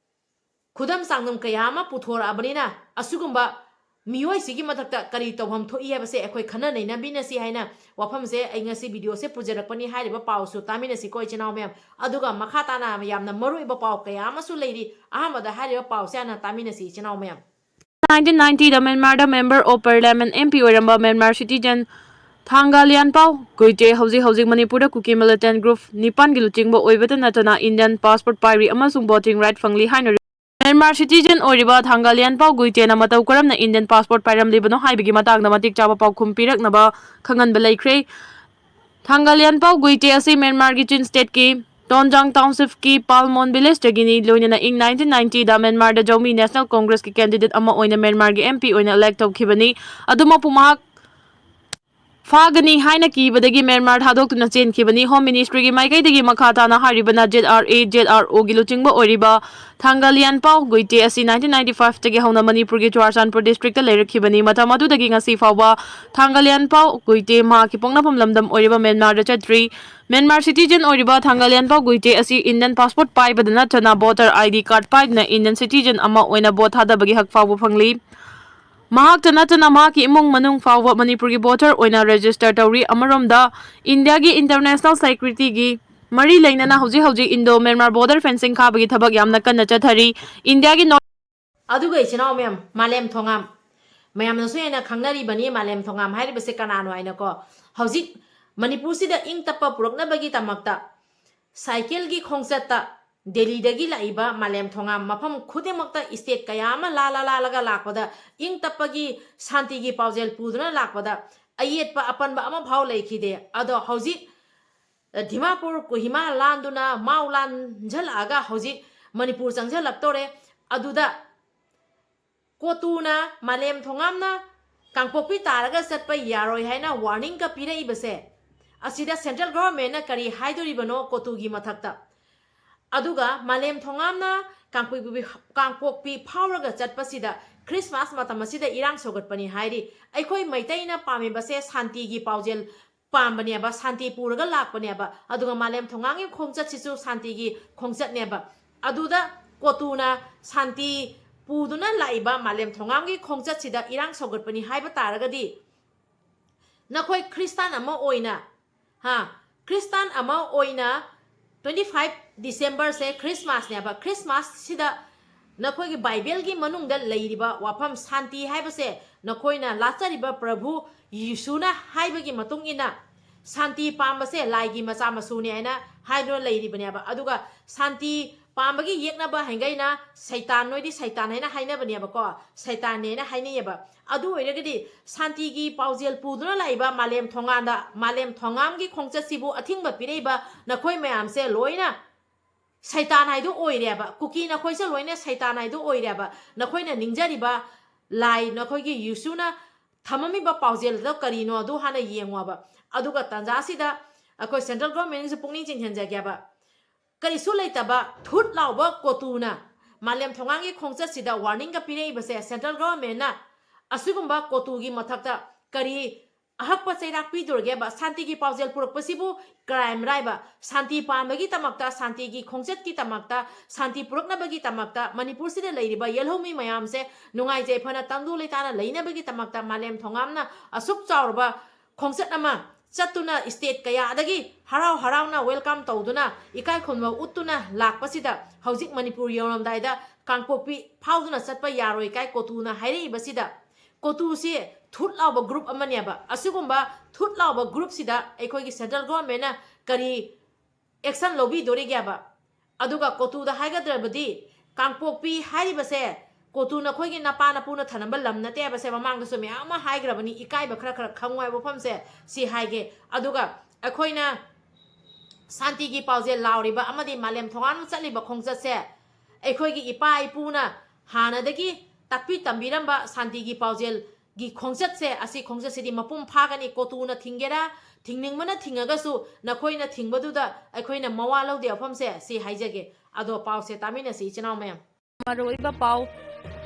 ꯈꯨꯗꯝ ꯆꯥꯡꯗꯝ ꯀꯌꯥ ꯑꯃ ꯄꯨꯊꯣꯔꯛꯑꯕꯅꯤꯅ ꯑꯁꯤꯒꯨꯝꯕ ꯃꯤꯑꯣꯏꯁꯤꯒꯤ ꯃꯊꯛꯇ ꯀꯔꯤ ꯇꯧꯐꯝ ꯊꯣꯛꯏ ꯍꯥꯏꯕꯁꯦ ꯑꯩꯈꯣꯏ ꯈꯟꯅ ꯅꯩꯅꯕꯤꯅꯁꯤ ꯍꯥꯏꯅ ꯋꯥꯐꯝꯁꯦ ꯑꯩ ꯉꯁꯤ ꯚꯤꯗꯤꯑꯣꯁꯦ ꯄꯨꯖꯔꯛꯄꯅꯤ꯫ ꯍꯥꯏꯔꯤꯕ ꯄꯥꯎꯁꯨ ꯇꯥꯃꯤꯟꯅꯁꯤꯀꯣ ꯏꯆꯤꯟ ꯏꯅꯥꯎ ꯃꯌꯥꯝ꯫ ꯑꯗꯨꯒ ꯃꯈꯥ ꯇꯥꯅ ꯌꯥꯝꯅ ꯃꯔꯨꯑꯣꯏꯕ ꯄꯥꯎ ꯀꯌꯥ ꯑꯃꯁꯨ ꯂꯩꯔꯤ꯫ ꯑꯍꯥꯟꯕꯗ ꯍꯥꯏꯔꯤꯕ ꯄꯥꯎꯁꯦ ꯍꯥꯟꯅ ꯇꯥꯃꯤꯟꯅꯁꯤ ꯏꯆꯤꯟ ꯏꯅꯥꯎ ꯃꯌꯥꯝ꯫ ꯅꯥꯏꯟꯇꯤꯟ ꯅꯥꯏꯟꯇꯤꯗ ꯃ꯭ꯌꯥꯟꯃꯥꯔꯗ Member of Parliament, M P, ꯑꯣꯏꯔꯝꯕ ꯃ꯭ꯌꯥꯟꯃꯥꯔ citizen ꯊꯥꯡꯒꯥꯂꯤꯌꯥꯟꯄꯥꯎ ꯒꯨꯏꯇꯦ ꯍꯧꯖꯤꯛ ꯍꯧꯖꯤꯛ ꯃꯅꯤꯄꯨꯔꯗ ꯀꯨꯀꯤ militant group ꯅꯤꯄꯥꯟꯒꯤ ꯂꯨꯆꯤꯡꯕ ꯑꯣꯏꯕꯇ ꯅꯠꯇꯅ Indian passport ꯄꯥꯏꯔꯤ ꯑꯃꯁꯨꯡ voting right ꯐꯪꯂꯤ ꯍꯥꯏꯅ ꯃ꯭ꯌꯥꯟꯃꯥꯔ citizen ꯑꯣꯏꯔꯤꯕ ꯊꯥꯡꯒꯥꯂꯤꯌꯥꯟꯄꯥꯎ ꯒꯨꯏꯇꯦꯅ ꯃꯇꯧ ꯀꯔꯝꯅ Indian passport ꯄꯥꯏꯔꯝꯂꯤꯕꯅꯣ ꯍꯥꯏꯕꯒꯤ ꯃꯇꯥꯡꯗ ꯃꯇꯤꯛ ꯆꯥꯕ ꯄꯥꯎꯈꯨꯝ ꯄꯤꯔꯛꯅꯕ ꯈꯪꯍꯟꯕ ꯂꯩꯈ꯭ꯔꯦ꯫ ꯊꯥꯡꯒꯥꯂꯤꯌꯥꯟꯄꯥꯎ ꯒꯨꯏꯇꯦ ꯑꯁꯤ ꯃ꯭ꯌꯥꯟꯃꯥꯔꯒꯤ ꯆꯤꯟ stateꯀꯤ ꯇꯣꯟꯖꯥꯡ townshipꯀꯤ ꯄꯥꯜꯃꯣꯟ villageꯇꯒꯤꯅꯤ꯫ ꯂꯣꯏꯅꯅ ꯏꯪ ꯅꯥꯏꯟꯇꯤꯟ ꯅꯥꯏꯟꯇꯤꯗ ꯃ꯭ꯌꯥꯟꯃꯥꯔꯗ ꯖꯧꯃꯤ National Congressꯀꯤ candidate ꯑꯃ ꯑꯣꯏꯅ ꯃ꯭ꯌꯥꯟꯃꯥꯔꯒꯤ M P ꯑꯣꯏꯅ elect ꯇꯧꯈꯤꯕꯅꯤ꯫ ꯑꯗꯨꯃꯛꯄꯨ ꯃꯍꯥꯛ ꯐꯥꯒꯅꯤ ꯍꯥꯏꯅ ꯀꯤꯕꯗꯒꯤ ꯃ꯭ꯌꯥꯟꯃꯥꯔ ꯊꯥꯗꯣꯛꯇꯨꯅ ꯆꯦꯟꯈꯤꯕꯅꯤ꯫ Home Ministryꯒꯤ ꯃꯥꯏꯀꯩꯗꯒꯤ ꯃꯈꯥ ꯇꯥꯅ ꯍꯥꯏꯔꯤꯕꯅ Z R A, Z R Oꯒꯤ ꯂꯨꯆꯤꯡꯕ ꯑꯣꯏꯔꯤꯕ ꯊꯥꯡꯒꯥꯂꯤꯌꯥꯟꯄꯥꯎ ꯒꯨꯏꯇꯦ ꯑꯁꯤ ꯅꯥꯏꯟꯇꯤꯟ ꯅꯥꯏꯟꯇꯤ ꯐꯥꯏꯚꯇꯒꯤ ꯍꯧꯅ ꯃꯅꯤꯄꯨꯔꯒꯤ ꯆꯨꯔꯥꯆꯥꯟꯄꯨꯔ districtꯇ ꯂꯩꯔꯛꯈꯤꯕꯅꯤ꯫ ꯃꯇꯝ ꯑꯗꯨꯗꯒꯤ ꯉꯁꯤ ꯐꯥꯎꯕ ꯊꯥꯡꯒꯥꯂꯤꯌꯥꯟꯄꯥꯎ ꯒꯨꯏꯇꯦ ꯃꯍꯥꯛꯀꯤ ꯄꯣꯛꯅꯐꯝ ꯂꯝꯗꯝ ꯑꯣꯏꯔꯤꯕ ꯃ꯭ꯌꯥꯟꯃꯥꯔꯗ ꯆꯠꯇ꯭ꯔꯤ꯫ ꯃ꯭ꯌꯥꯟꯃꯥꯔ citizen ꯑꯣꯏꯔꯤꯕ ꯊꯥꯡꯒꯥꯂꯤꯌꯥꯟꯄꯥꯎ ꯒꯨꯏꯇꯦ ꯑꯁꯤ Indian passport ꯄꯥꯏꯕꯗ ꯅꯠꯇꯅ voter I D card ꯄꯥꯏꯗꯨꯅ Indian citizen ꯑꯃ ꯑꯣꯏꯅ vote ꯊꯥꯗꯕꯒꯤ ꯍꯛ ꯐꯥꯎꯕ ꯐꯪꯂꯤ꯫ ꯃꯍꯥꯛꯇ ꯅꯠꯇꯅ ꯃꯍꯥꯛꯀꯤ ꯏꯃꯨꯡ ꯃꯅꯨꯡ ꯐꯥꯎꯕ ꯃꯅꯤꯄꯨꯔꯒꯤ voter ꯑꯣꯏꯅ register ꯇꯧꯔꯤ꯫ ꯑꯃꯔꯣꯝꯗ, ꯏꯟꯗꯤꯌꯥꯒꯤ international securityꯒꯤ ꯃꯔꯤ ꯂꯩꯅꯅ ꯍꯧꯖꯤꯛ ꯍꯧꯖꯤꯛ Indo Myanmar border fencing ꯈꯥꯕꯒꯤ ꯊꯕꯛ ꯌꯥꯝꯅ ꯀꯟꯅ ꯆꯠꯊꯔꯤ꯫ ꯏꯟꯗꯤꯌꯥꯒꯤ North ꯑꯗꯨꯒ ꯏꯆꯤꯟ ꯏꯅꯥꯎ ꯃꯌꯥꯝ, ꯃꯥꯂꯦꯝ ꯊꯣꯉꯥꯝ, ꯃꯌꯥꯝꯅꯁꯨ ꯍꯦꯟꯅ ꯈꯪꯅꯔꯤꯕꯅꯤ ꯃꯥꯂꯦꯝ ꯊꯣꯉꯥꯝ ꯍꯥꯏꯔꯤꯕꯁꯦ ꯀꯅꯥꯅꯣ ꯍꯥꯏꯅꯀꯣ꯫ ꯍꯧꯖꯤꯛ ꯃꯅꯤꯄꯨꯔꯁꯤꯗ ꯏꯪ ꯇꯞꯄ ꯄꯨꯔꯛꯅꯕꯒꯤꯗꯃꯛꯇ ꯁꯥꯏꯀꯦꯜꯒꯤ ꯈꯣꯡꯆꯠꯇ ꯗꯦꯜꯂꯤꯗꯒꯤ ꯂꯥꯛꯏꯕ ꯃꯥꯂꯦꯝ ꯊꯣꯉꯥꯝ ꯃꯐꯝ ꯈꯨꯗꯤꯡꯃꯛꯇ state ꯀꯌꯥ ꯑꯃ ꯂꯥꯜꯂ ꯂꯥꯜꯂꯒ ꯂꯥꯛꯄꯗ, ꯏꯪ ꯇꯞꯄꯒꯤ ꯁꯥꯟꯇꯤꯒꯤ ꯄꯥꯎꯖꯦꯜ ꯄꯨꯗꯨꯅ ꯂꯥꯛꯄꯗ ꯑꯌꯦꯠꯄ ꯑꯄꯟꯕ ꯑꯃꯐꯥꯎ ꯂꯩꯈꯤꯗꯦ꯫ ꯑꯗꯣ ꯍꯧꯖꯤꯛ ꯗꯤꯃꯥꯄꯨꯔ ꯀꯣꯍꯤꯃꯥ ꯂꯥꯟꯗꯨꯅ ꯃꯥꯎ ꯂꯥꯟꯖꯜꯂꯛꯑꯒ ꯍꯧꯖꯤꯛ ꯃꯅꯤꯄꯨꯔ ꯆꯪꯁꯤꯜꯂꯛꯇꯣꯔꯦ꯫ ꯑꯗꯨꯗ ꯀꯣꯇꯨꯅ ꯃꯥꯂꯦꯝ ꯊꯣꯉꯥꯝꯅ ꯀꯥꯡꯄꯣꯛꯄꯤ ꯇꯥꯔꯒ ꯆꯠꯄ ꯌꯥꯔꯣꯏ ꯍꯥꯏꯅ warningꯒ ꯄꯤꯔꯛꯏꯕꯁꯦ, ꯑꯁꯤꯗ central governmentꯅ ꯀꯔꯤ ꯍꯥꯏꯗꯣꯔꯤꯕꯅꯣ ꯀꯣꯇꯨꯒꯤ ꯃꯊꯛꯇ? ꯑꯗꯨꯒ ꯃꯥꯂꯦꯝ ꯊꯣꯉꯥꯝꯅ ꯀꯥꯡꯄꯣꯛꯄꯤ, ꯀꯥꯡꯄꯣꯛꯄꯤ ꯐꯥꯎꯔꯒ ꯆꯠꯄꯁꯤꯗ Christmas ꯃꯇꯝ ꯑꯁꯤꯗ ꯏꯔꯥꯡ ꯁꯧꯒꯠꯄꯅꯤ ꯍꯥꯏꯔꯤ꯫ ꯑꯩꯈꯣꯏ ꯃꯩꯇꯩꯅ ꯄꯥꯝꯃꯤꯕꯁꯦ ꯁꯥꯟꯇꯤꯒꯤ ꯄꯥꯎꯖꯦꯜ ꯄꯥꯝꯕꯅꯦꯕ, ꯁꯥꯟꯇꯤ ꯄꯨꯔꯒ ꯂꯥꯛꯄꯅꯦꯕ꯫ ꯑꯗꯨꯒ ꯃꯥꯂꯦꯝ ꯊꯣꯉꯥꯝꯒꯤ ꯈꯣꯡꯆꯠꯁꯤꯁꯨ ꯁꯥꯟꯇꯤꯒꯤ ꯈꯣꯡꯆꯠꯅꯦꯕ꯫ ꯑꯗꯨꯗ ꯀꯣꯇꯨꯅ ꯁꯥꯟꯇꯤ ꯄꯨꯗꯨꯅ ꯂꯥꯛꯏꯕ ꯃꯥꯂꯦꯝ ꯊꯣꯉꯥꯝꯒꯤ ꯈꯣꯡꯆꯠꯁꯤꯗ ꯏꯔꯥꯡ ꯁꯧꯒꯠꯄꯅꯤ ꯍꯥꯏꯕ ꯇꯥꯔꯒꯗꯤ, ꯅꯈꯣꯏ ꯈ꯭ꯔꯤꯁꯇꯥꯟ ꯑꯃ ꯑꯣꯏꯅ, ꯍꯥ, ꯈ꯭ꯔꯤꯁꯇꯥꯟ ꯑꯃ ꯑꯣꯏꯅ twenty five Decemberꯁꯦ Christmasꯅꯦꯕ꯫ Christmasꯁꯤꯗ ꯅꯈꯣꯏꯒꯤ ꯕꯥꯏꯕꯦꯜꯒꯤ ꯃꯅꯨꯡꯗ ꯂꯩꯔꯤꯕ ꯋꯥꯐꯝ ꯁꯥꯟꯇꯤ ꯍꯥꯏꯕꯁꯦ ꯅꯈꯣꯏꯅ ꯂꯥꯠꯆꯔꯤꯕ ꯄ꯭ꯔꯚꯨ ꯌꯤꯁꯨꯅ ꯍꯥꯏꯕꯒꯤ ꯃꯇꯨꯡ ꯏꯟꯅ ꯁꯥꯟꯇꯤ ꯄꯥꯝꯕꯁꯦ ꯂꯥꯏꯒꯤ ꯃꯆꯥ ꯃꯁꯨꯅꯦ ꯍꯥꯏꯅ ꯍꯥꯏꯗꯨꯅ ꯂꯩꯔꯤꯕꯅꯦꯕ꯫ ꯑꯗꯨꯒ ꯁꯥꯟꯇꯤ ꯄꯥꯝꯕꯒꯤ ꯌꯦꯛꯅꯕ ꯍꯥꯏꯒꯩꯅ ꯁꯩꯇꯥꯟ, ꯅꯣꯏꯗꯤ ꯁꯩꯇꯥꯟ ꯍꯥꯏꯅ ꯍꯥꯏꯅꯕꯅꯦꯕꯀꯣ, ꯁꯩꯇꯥꯟꯅꯦꯅ ꯍꯥꯏꯅꯩꯌꯦꯕ꯫ ꯑꯗꯨ ꯑꯣꯏꯔꯒꯗꯤ ꯁꯥꯟꯇꯤꯒꯤ ꯄꯥꯎꯖꯦꯜ ꯄꯨꯗꯨꯅ ꯂꯥꯛꯏꯕ ꯃꯥꯂꯦꯝ ꯊꯣꯡꯒꯥꯟꯗ, ꯃꯥꯂꯦꯝ ꯊꯣꯡꯒꯥꯝꯒꯤ ꯈꯣꯡꯆꯠꯁꯤꯕꯨ ꯑꯊꯤꯡꯕ ꯄꯤꯔꯛꯏꯕ ꯅꯈꯣꯏ ꯃꯌꯥꯝꯁꯦ ꯂꯣꯏꯅ ꯁꯩꯇꯥꯟ ꯍꯥꯏꯗꯣ ꯑꯣꯏꯔꯦꯕ꯫ ꯀꯨꯀꯤ ꯅꯈꯣꯏꯁꯦ ꯂꯣꯏꯅ ꯁꯩꯇꯥꯟ ꯍꯥꯏꯗꯣ ꯑꯣꯏꯔꯦꯕ꯫ ꯅꯈꯣꯏꯅ ꯅꯤꯡꯖꯔꯤꯕ ꯂꯥꯏ, ꯅꯈꯣꯏꯒꯤ ꯌꯤꯁꯨꯅ ꯊꯝꯃꯝꯃꯤꯕ ꯄꯥꯎꯖꯦꯜꯗꯣ ꯀꯔꯤꯅꯣ ꯑꯗꯨ ꯍꯥꯟꯅ ꯌꯦꯡꯉꯣꯕ꯫ ꯑꯗꯨꯒ ꯇꯥꯟꯖꯥꯁꯤꯗ ꯑꯩꯈꯣꯏ central governmentꯅꯁꯨ ꯄꯨꯛꯅꯤꯡ ꯆꯤꯡꯁꯤꯟꯖꯒꯦꯕ꯫ ꯀꯔꯤꯁꯨ ꯂꯩꯇꯕ ꯊꯨꯠ ꯂꯥꯎꯕ ꯀꯣꯇꯨꯅ ꯃꯥꯂꯦꯝ ꯊꯣꯡꯒꯥꯟꯒꯤ ꯈꯣꯡꯆꯠꯁꯤꯗ warningꯒ ꯄꯤꯔꯛꯏꯕꯁꯦ central governmentꯅ ꯑꯁꯤꯒꯨꯝꯕ ꯀꯣꯇꯨꯒꯤ ꯃꯊꯛꯇ ꯀꯔꯤ ꯑꯍꯛꯄ ꯆꯩꯔꯥꯛ ꯄꯤꯗꯣꯔꯒꯦꯕ? ꯁꯥꯟꯇꯤꯒꯤ ꯄꯥꯎꯖꯦꯜ ꯄꯨꯔꯛꯄꯁꯤꯕꯨ crime ꯔꯥꯏꯕ? ꯁꯥꯟꯇꯤ ꯄꯥꯝꯕꯒꯤꯗꯃꯛꯇ, ꯁꯥꯟꯇꯤꯒꯤ ꯈꯣꯡꯆꯠꯀꯤꯗꯃꯛꯇ, ꯁꯥꯟꯇꯤ ꯄꯨꯔꯛꯅꯕꯒꯤꯗꯃꯛꯇ, ꯃꯅꯤꯄꯨꯔꯁꯤꯗ ꯂꯩꯔꯤꯕ ꯌꯦꯜꯍꯧꯃꯤ ꯃꯌꯥꯝꯁꯦ ꯅꯨꯡꯉꯥꯏ ꯌꯥꯏꯐꯅ ꯇꯪꯗꯨ ꯂꯩꯇꯥꯅ ꯂꯩꯅꯕꯒꯤꯗꯃꯛꯇ ꯃꯥꯂꯦꯝ ꯊꯣꯡꯒꯥꯝꯅ ꯑꯁꯨꯛ ꯆꯥꯎꯔꯕ ꯈꯣꯡꯆꯠ ꯑꯃ ꯆꯠꯇꯨꯅ state ꯀꯌꯥꯗꯒꯤ ꯍꯔꯥꯎ ꯍꯔꯥꯎꯅ welcome ꯇꯧꯗꯨꯅ ꯏꯀꯥꯏ ꯈꯨꯝꯅꯕ ꯎꯠꯇꯨꯅ ꯂꯥꯛꯄꯁꯤꯗ ꯍꯧꯖꯤꯛ ꯃꯅꯤꯄꯨꯔ ꯌꯧꯔꯝꯗꯥꯏꯗ ꯀꯥꯡꯄꯣꯛꯄꯤ ꯐꯥꯎꯗꯨꯅ ꯆꯠꯄ ꯌꯥꯔꯣꯏ ꯀꯥꯏ ꯀꯣꯇꯨꯅ ꯍꯥꯏꯔꯛꯏꯕꯁꯤꯗ ꯀꯣꯇꯨꯁꯤ ꯊꯨꯠ ꯂꯥꯎꯕ group ꯑꯃꯅꯦꯕ꯫ ꯑꯁꯤꯒꯨꯝꯕ ꯊꯨꯠ ꯂꯥꯎꯕ groupꯁꯤꯗ ꯑꯩꯈꯣꯏꯒꯤ central governmentꯅ ꯀꯔꯤ action ꯂꯧꯕꯤꯗꯣꯔꯤꯒꯦꯕ? ꯑꯗꯨꯒ ꯀꯣꯇꯨꯗ ꯍꯥꯏꯒꯗ꯭ꯔꯕꯗꯤ ꯀꯥꯡꯄꯣꯛꯄꯤ ꯍꯥꯏꯔꯤꯕꯁꯦ ꯀꯣꯇꯨ ꯅꯈꯣꯏꯒꯤ ꯅꯄꯥ ꯅꯄꯨꯅ ꯊꯅꯝꯕ ꯂꯝ ꯅꯠꯇꯦ ꯍꯥꯏꯕꯁꯦ ꯃꯃꯥꯡꯗꯁꯨ ꯃꯌꯥꯝ ꯑꯃ ꯍꯥꯏꯈ꯭ꯔꯕꯅꯤ꯫ ꯏꯀꯥꯏꯕ ꯈꯔ ꯈꯔ ꯈꯪꯉꯨ ꯍꯥꯏꯕ ꯋꯥꯐꯝꯁꯦ ꯁꯤ ꯍꯥꯏꯒꯦ꯫ ꯑꯗꯨꯒ ꯑꯩꯈꯣꯏꯅ ꯁꯥꯟꯇꯤꯒꯤ ꯄꯥꯎꯖꯦꯜ ꯂꯥꯎꯔꯤꯕ ꯑꯃꯗꯤ ꯃꯥꯂꯦꯝ ꯊꯣꯡꯒꯥꯟ ꯆꯠꯂꯤꯕ ꯈꯣꯡꯆꯠꯁꯦ ꯑꯩꯈꯣꯏꯒꯤ ꯏꯄꯥ ꯏꯄꯨꯅ ꯍꯥꯟꯅꯗꯒꯤ ꯇꯥꯛꯄꯤ ꯇꯝꯕꯤꯔꯝꯕ ꯁꯥꯟꯇꯤꯒꯤ ꯄꯥꯎꯖꯦꯜꯒꯤ ꯈꯣꯡꯆꯠꯁꯦ, ꯑꯁꯤ ꯈꯣꯡꯆꯠꯁꯤꯗꯤ ꯃꯄꯨꯡ ꯐꯥꯒꯅꯤ꯫ ꯀꯣꯇꯨꯅ ꯊꯤꯡꯒꯦꯔꯥ, ꯊꯤꯡꯅꯤꯡꯕꯅ ꯊꯤꯡꯉꯒꯁꯨ ꯅꯈꯣꯏꯅ ꯊꯤꯡꯕꯗꯨꯗ ꯑꯩꯈꯣꯏꯅ ꯃꯋꯥ ꯂꯧꯗꯦ ꯋꯥꯐꯝꯁꯦ ꯁꯤ ꯍꯥꯏꯖꯒꯦ꯫ ꯑꯗꯣ ꯄꯥꯎꯁꯦ ꯇꯥꯃꯤꯟꯅꯁꯤ ꯏꯆꯤꯟ ꯏꯅꯥꯎ ꯃꯌꯥꯝ꯫ ꯃꯔꯨꯑꯣꯏꯕ ꯄꯥꯎ,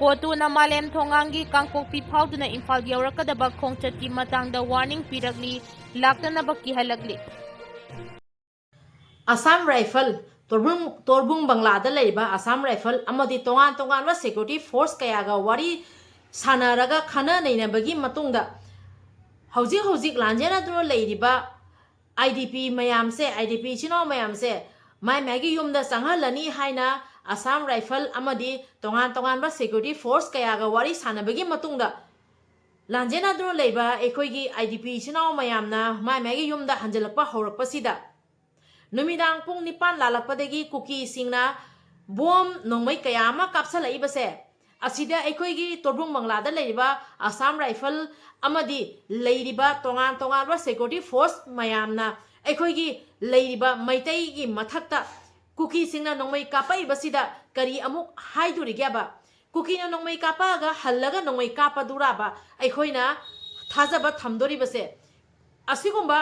ꯀꯣꯇꯨꯅ ꯃꯥꯂꯦꯝ ꯊꯣꯡꯒꯥꯟꯒꯤ ꯀꯥꯡꯄꯣꯛꯄꯤ ꯐꯥꯎꯗꯨꯅ ꯏꯝꯐꯥꯜ ꯌꯧꯔꯛꯀꯗꯕ ꯈꯣꯡꯆꯠꯀꯤ ꯃꯇꯥꯡꯗ warning ꯄꯤꯔꯛꯂꯤ, ꯂꯥꯛꯇꯅꯕ ꯀꯤꯍꯜꯂꯛꯂꯤ꯫ ꯑꯁꯥꯝ ꯔꯥꯏꯐꯜ, ꯇꯣꯔꯕꯨꯡ, ꯇꯣꯔꯕꯨꯡ ꯕꯪꯂꯥꯗ ꯂꯩꯔꯤꯕ ꯑꯁꯥꯝ ꯔꯥꯏꯐꯜ ꯑꯃꯗꯤ ꯇꯣꯉꯥꯟ ꯇꯣꯉꯥꯟꯕ security force ꯀꯌꯥꯒ ꯋꯥꯔꯤ ꯁꯥꯟꯅꯔꯒ ꯈꯟꯅ ꯅꯩꯅꯕꯒꯤ ꯃꯇꯨꯡꯗ ꯍꯧꯖꯤꯛ ꯍꯧꯖꯤꯛ ꯂꯥꯟꯖꯦꯟꯅꯗꯨꯅ ꯂꯩꯔꯤꯕ IDP ꯃꯌꯥꯝꯁꯦ, IDP ꯏꯆꯤꯟ ꯏꯅꯥꯎ ꯃꯌꯥꯝꯁꯦ ꯃꯥꯏ ꯃꯥꯏꯒꯤ ꯌꯨꯝꯗ ꯆꯪꯍꯜꯂꯅꯤ ꯍꯥꯏꯅ ꯑꯁꯥꯝ ꯔꯥꯏꯐꯜ ꯑꯃꯗꯤ ꯇꯣꯉꯥꯟ ꯇꯣꯉꯥꯟꯕ ꯁꯦꯀ꯭ꯌꯨꯔꯤꯇꯤ ꯐꯣꯔꯁ ꯀꯌꯥꯒ ꯋꯥꯔꯤ ꯁꯥꯟꯅꯕꯒꯤ ꯃꯇꯨꯡꯗ ꯂꯥꯟꯖꯦꯟꯅꯗꯨꯅ ꯂꯩꯕ ꯑꯩꯈꯣꯏꯒꯤ ꯑꯥꯏ ꯗꯤ ꯄꯤ ꯏꯆꯤꯟ ꯏꯅꯥꯎ ꯃꯌꯥꯝꯅ ꯃꯥꯏ ꯃꯥꯏꯒꯤ ꯌꯨꯝꯗ ꯍꯟꯖꯤꯜꯂꯛꯄ ꯍꯧꯔꯛꯄꯁꯤꯗ ꯅꯨꯃꯤꯗꯥꯡ ꯄꯨꯡ ꯅꯤꯄꯥꯟ ꯂꯥꯜꯂꯛꯄꯗꯒꯤ ꯀꯨꯀꯤꯁꯤꯡꯅ ꯕꯣꯝ ꯅꯣꯡꯃꯩ ꯀꯌꯥ ꯑꯃ ꯀꯥꯞꯁꯜꯂꯛꯏꯕꯁꯦ, ꯑꯁꯤꯗ ꯑꯩꯈꯣꯏꯒꯤ ꯇꯣꯔꯕꯨꯡ ꯕꯪꯂꯥꯗ ꯂꯩꯔꯤꯕ ꯑꯁꯥꯝ ꯔꯥꯏꯐꯜ ꯑꯃꯗꯤ ꯂꯩꯔꯤꯕ ꯇꯣꯉꯥꯟ ꯇꯣꯉꯥꯟꯕ ꯁꯦꯀ꯭ꯌꯨꯔꯤꯇꯤ ꯐꯣꯔꯁ ꯃꯌꯥꯝꯅ ꯑꯩꯈꯣꯏꯒꯤ ꯂꯩꯔꯤꯕ ꯃꯩꯇꯩꯒꯤ ꯃꯊꯛꯇ ꯀꯨꯀꯤꯁꯤꯡꯅ ꯅꯣꯡꯃꯩ ꯀꯥꯞꯄꯛꯏꯕꯁꯤꯗ ꯀꯔꯤ ꯑꯃꯨꯛ ꯍꯥꯏꯗꯣꯔꯤꯒꯦꯕ? ꯀꯨꯀꯤꯅ ꯅꯣꯡꯃꯩ ꯀꯥꯞꯄꯛꯑꯒ ꯍꯜꯂꯒ ꯅꯣꯡꯃꯩ ꯀꯥꯞꯄꯗꯨꯔꯥꯕ ꯑꯩꯈꯣꯏꯅ ꯊꯥꯖꯕ ꯊꯝꯗꯣꯔꯤꯕꯁꯦ? ꯑꯁꯤꯒꯨꯝꯕ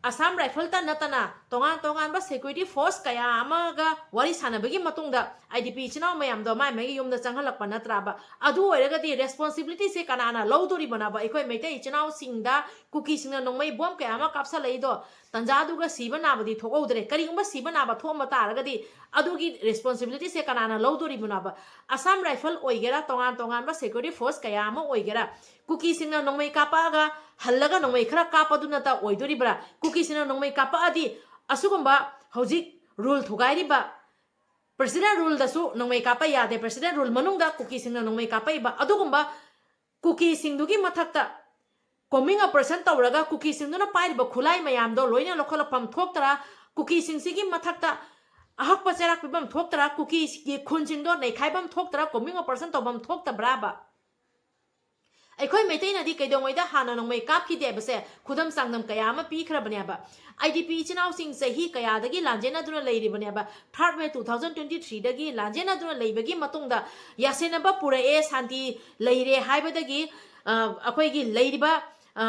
ꯑꯁꯥꯝ ꯔꯥꯏꯐꯜꯇ ꯅꯠꯇꯅ ꯇꯣꯉꯥꯟ ꯇꯣꯉꯥꯟꯕ ꯁꯦꯀ꯭ꯌꯨꯔꯤꯇꯤ ꯐꯣꯔꯁ ꯀꯌꯥ ꯑꯃꯒ ꯋꯥꯔꯤ ꯁꯥꯟꯅꯕꯒꯤ ꯃꯇꯨꯡꯗ ꯑꯥꯏ ꯗꯤ ꯄꯤ ꯏꯆꯤꯟ ꯏꯅꯥꯎ ꯃꯌꯥꯝꯗꯣ ꯃꯥꯏ ꯃꯥꯏꯒꯤ ꯌꯨꯝꯗ ꯆꯪꯍꯜꯂꯛꯄ ꯅꯠꯇ꯭ꯔꯥꯕ? ꯑꯗꯨ ꯑꯣꯏꯔꯒꯗꯤ ꯔꯦꯁꯄꯣꯟꯁꯤꯕꯤꯂꯤꯇꯤꯁꯦ ꯀꯅꯥꯅ ꯂꯧꯗꯣꯔꯤꯕꯅꯣꯕ? ꯑꯩꯈꯣꯏ ꯃꯩꯇꯩ ꯏꯆꯤꯟ ꯏꯅꯥꯎꯁꯤꯡꯗ ꯀꯨꯀꯤꯁꯤꯡꯅ ꯅꯣꯡꯃꯩ ꯕꯣꯝ ꯀꯌꯥ ꯑꯃ ꯀꯥꯞꯁꯜꯂꯛꯏꯗꯣ, ꯇꯟꯖꯥꯗꯨꯒ ꯁꯤꯕ ꯅꯥꯕꯗꯤ ꯊꯣꯛꯍꯧꯗ꯭ꯔꯦ꯫ ꯀꯔꯤꯒꯨꯝꯕ ꯁꯤꯕ ꯅꯥꯕ ꯊꯣꯛꯑꯝꯕ ꯇꯥꯔꯒꯗꯤ ꯑꯗꯨꯒꯤ ꯔꯦꯁꯄꯣꯟꯁꯤꯕꯤꯂꯤꯇꯤꯁꯦ ꯀꯅꯥꯅ ꯂꯧꯗꯣꯔꯤꯕꯅꯣꯕ? ꯑꯁꯥꯝ ꯔꯥꯏꯐꯜ ꯑꯣꯏꯒꯦꯔꯥ, ꯇꯣꯉꯥꯟ ꯇꯣꯉꯥꯟꯕ ꯁꯦꯀ꯭ꯌꯨꯔꯤꯇꯤ ꯐꯣꯔꯁ ꯀꯌꯥ ꯑꯃ ꯑꯣꯏꯒꯦꯔꯥ, ꯀꯨꯀꯤꯁꯤꯡꯅ ꯅꯣꯡꯃꯩ ꯀꯥꯞꯄꯛꯑꯒ ꯍꯜꯂꯒ ꯅꯣꯡꯃꯩ ꯈꯔ ꯀꯥꯞꯄꯗꯨꯅꯇ ꯑꯣꯏꯗꯣꯔꯤꯕ꯭ꯔꯥ? ꯀꯨꯀꯤꯁꯤꯡꯅ ꯅꯣꯡꯃꯩ ꯀꯥꯞꯄꯛꯑꯗꯤ ꯑꯁꯤꯒꯨꯝꯕ ꯍꯧꯖꯤꯛ ꯔꯨꯜ ꯊꯨꯒꯥꯏꯔꯤꯕ ꯄ꯭ꯔꯦꯁꯤꯗꯦꯟ ꯔꯨꯜꯗꯁꯨ ꯅꯣꯡꯃꯩ ꯀꯥꯞꯄ ꯌꯥꯗꯦ꯫ ꯄ꯭ꯔꯦꯁꯤꯗꯦꯟ ꯔꯨꯜ ꯃꯅꯨꯡꯗ ꯀꯨꯀꯤꯁꯤꯡꯅ ꯅꯣꯡꯃꯩ ꯀꯥꯞꯄꯛꯏꯕ ꯑꯗꯨꯒꯨꯝꯕ ꯀꯨꯀꯤꯁꯤꯡꯗꯨꯒꯤ ꯃꯊꯛꯇ ꯀꯣꯝꯕꯤꯡ ꯑꯣꯄꯔꯦꯁꯟ ꯇꯧꯔꯒ ꯀꯨꯀꯤꯁꯤꯡꯗꯨꯅ ꯄꯥꯏꯔꯤꯕ ꯈꯨꯠꯂꯥꯏ ꯃꯌꯥꯝꯗꯣ ꯂꯣꯏꯅ ꯂꯧꯈꯠꯂꯛꯐꯝ ꯊꯣꯛꯇ꯭ꯔꯥ? ꯀꯨꯀꯤꯁꯤꯡꯁꯤꯒꯤ ꯃꯊꯛꯇ ꯑꯍꯛꯄ ꯆꯩꯔꯥꯛ ꯄꯤꯐꯝ ꯊꯣꯛꯇ꯭ꯔꯥ? ꯀꯨꯀꯤꯒꯤ ꯈꯨꯟꯁꯤꯡꯗꯣ ꯅꯩꯈꯥꯏꯐꯝ ꯊꯣꯛꯇ꯭ꯔꯥ? ꯀꯣꯝꯕꯤꯡ ꯑꯣꯄꯔꯦꯁꯟ ꯇꯧꯐꯝ ꯊꯣꯛꯇꯕ꯭ꯔꯥꯕ? ꯑꯩꯈꯣꯏ ꯃꯩꯇꯩꯅꯗꯤ ꯀꯩꯗꯧꯉꯩꯗ ꯍꯥꯟꯅ ꯅꯣꯡꯃꯩ ꯀꯥꯞꯈꯤꯗꯦ ꯍꯥꯏꯕꯁꯦ ꯈꯨꯗꯝ ꯆꯥꯡꯗꯝ ꯀꯌꯥ ꯑꯃ ꯄꯤꯈ꯭ꯔꯕꯅꯦꯕ꯫ ꯑꯥꯏ ꯗꯤ ꯄꯤ ꯏꯆꯤꯟ ꯏꯅꯥꯎꯁꯤꯡ ꯆꯍꯤ ꯀꯌꯥꯗꯒꯤ ꯂꯥꯟꯖꯦꯟꯅꯗꯨꯅ ꯂꯩꯔꯤꯕꯅꯦꯕ꯫ ꯊꯥꯔꯠ ꯃꯦ ꯇꯨ ꯊꯥꯎꯖꯟ ꯇ꯭ꯋꯦꯟꯇꯤ ꯊ꯭ꯔꯤꯗꯒꯤ ꯂꯥꯟꯖꯦꯟꯅꯗꯨꯅ ꯂꯩꯕꯒꯤ ꯃꯇꯨꯡꯗ ꯌꯥꯁꯦꯟꯅꯕ ꯄꯨꯔꯛꯑꯦ, ꯁꯥꯟꯇꯤ ꯂꯩꯔꯦ ꯍꯥꯏꯕꯗꯒꯤ, ꯑ, ꯑꯩꯈꯣꯏꯒꯤ ꯂꯩꯔꯤꯕ, ꯑ,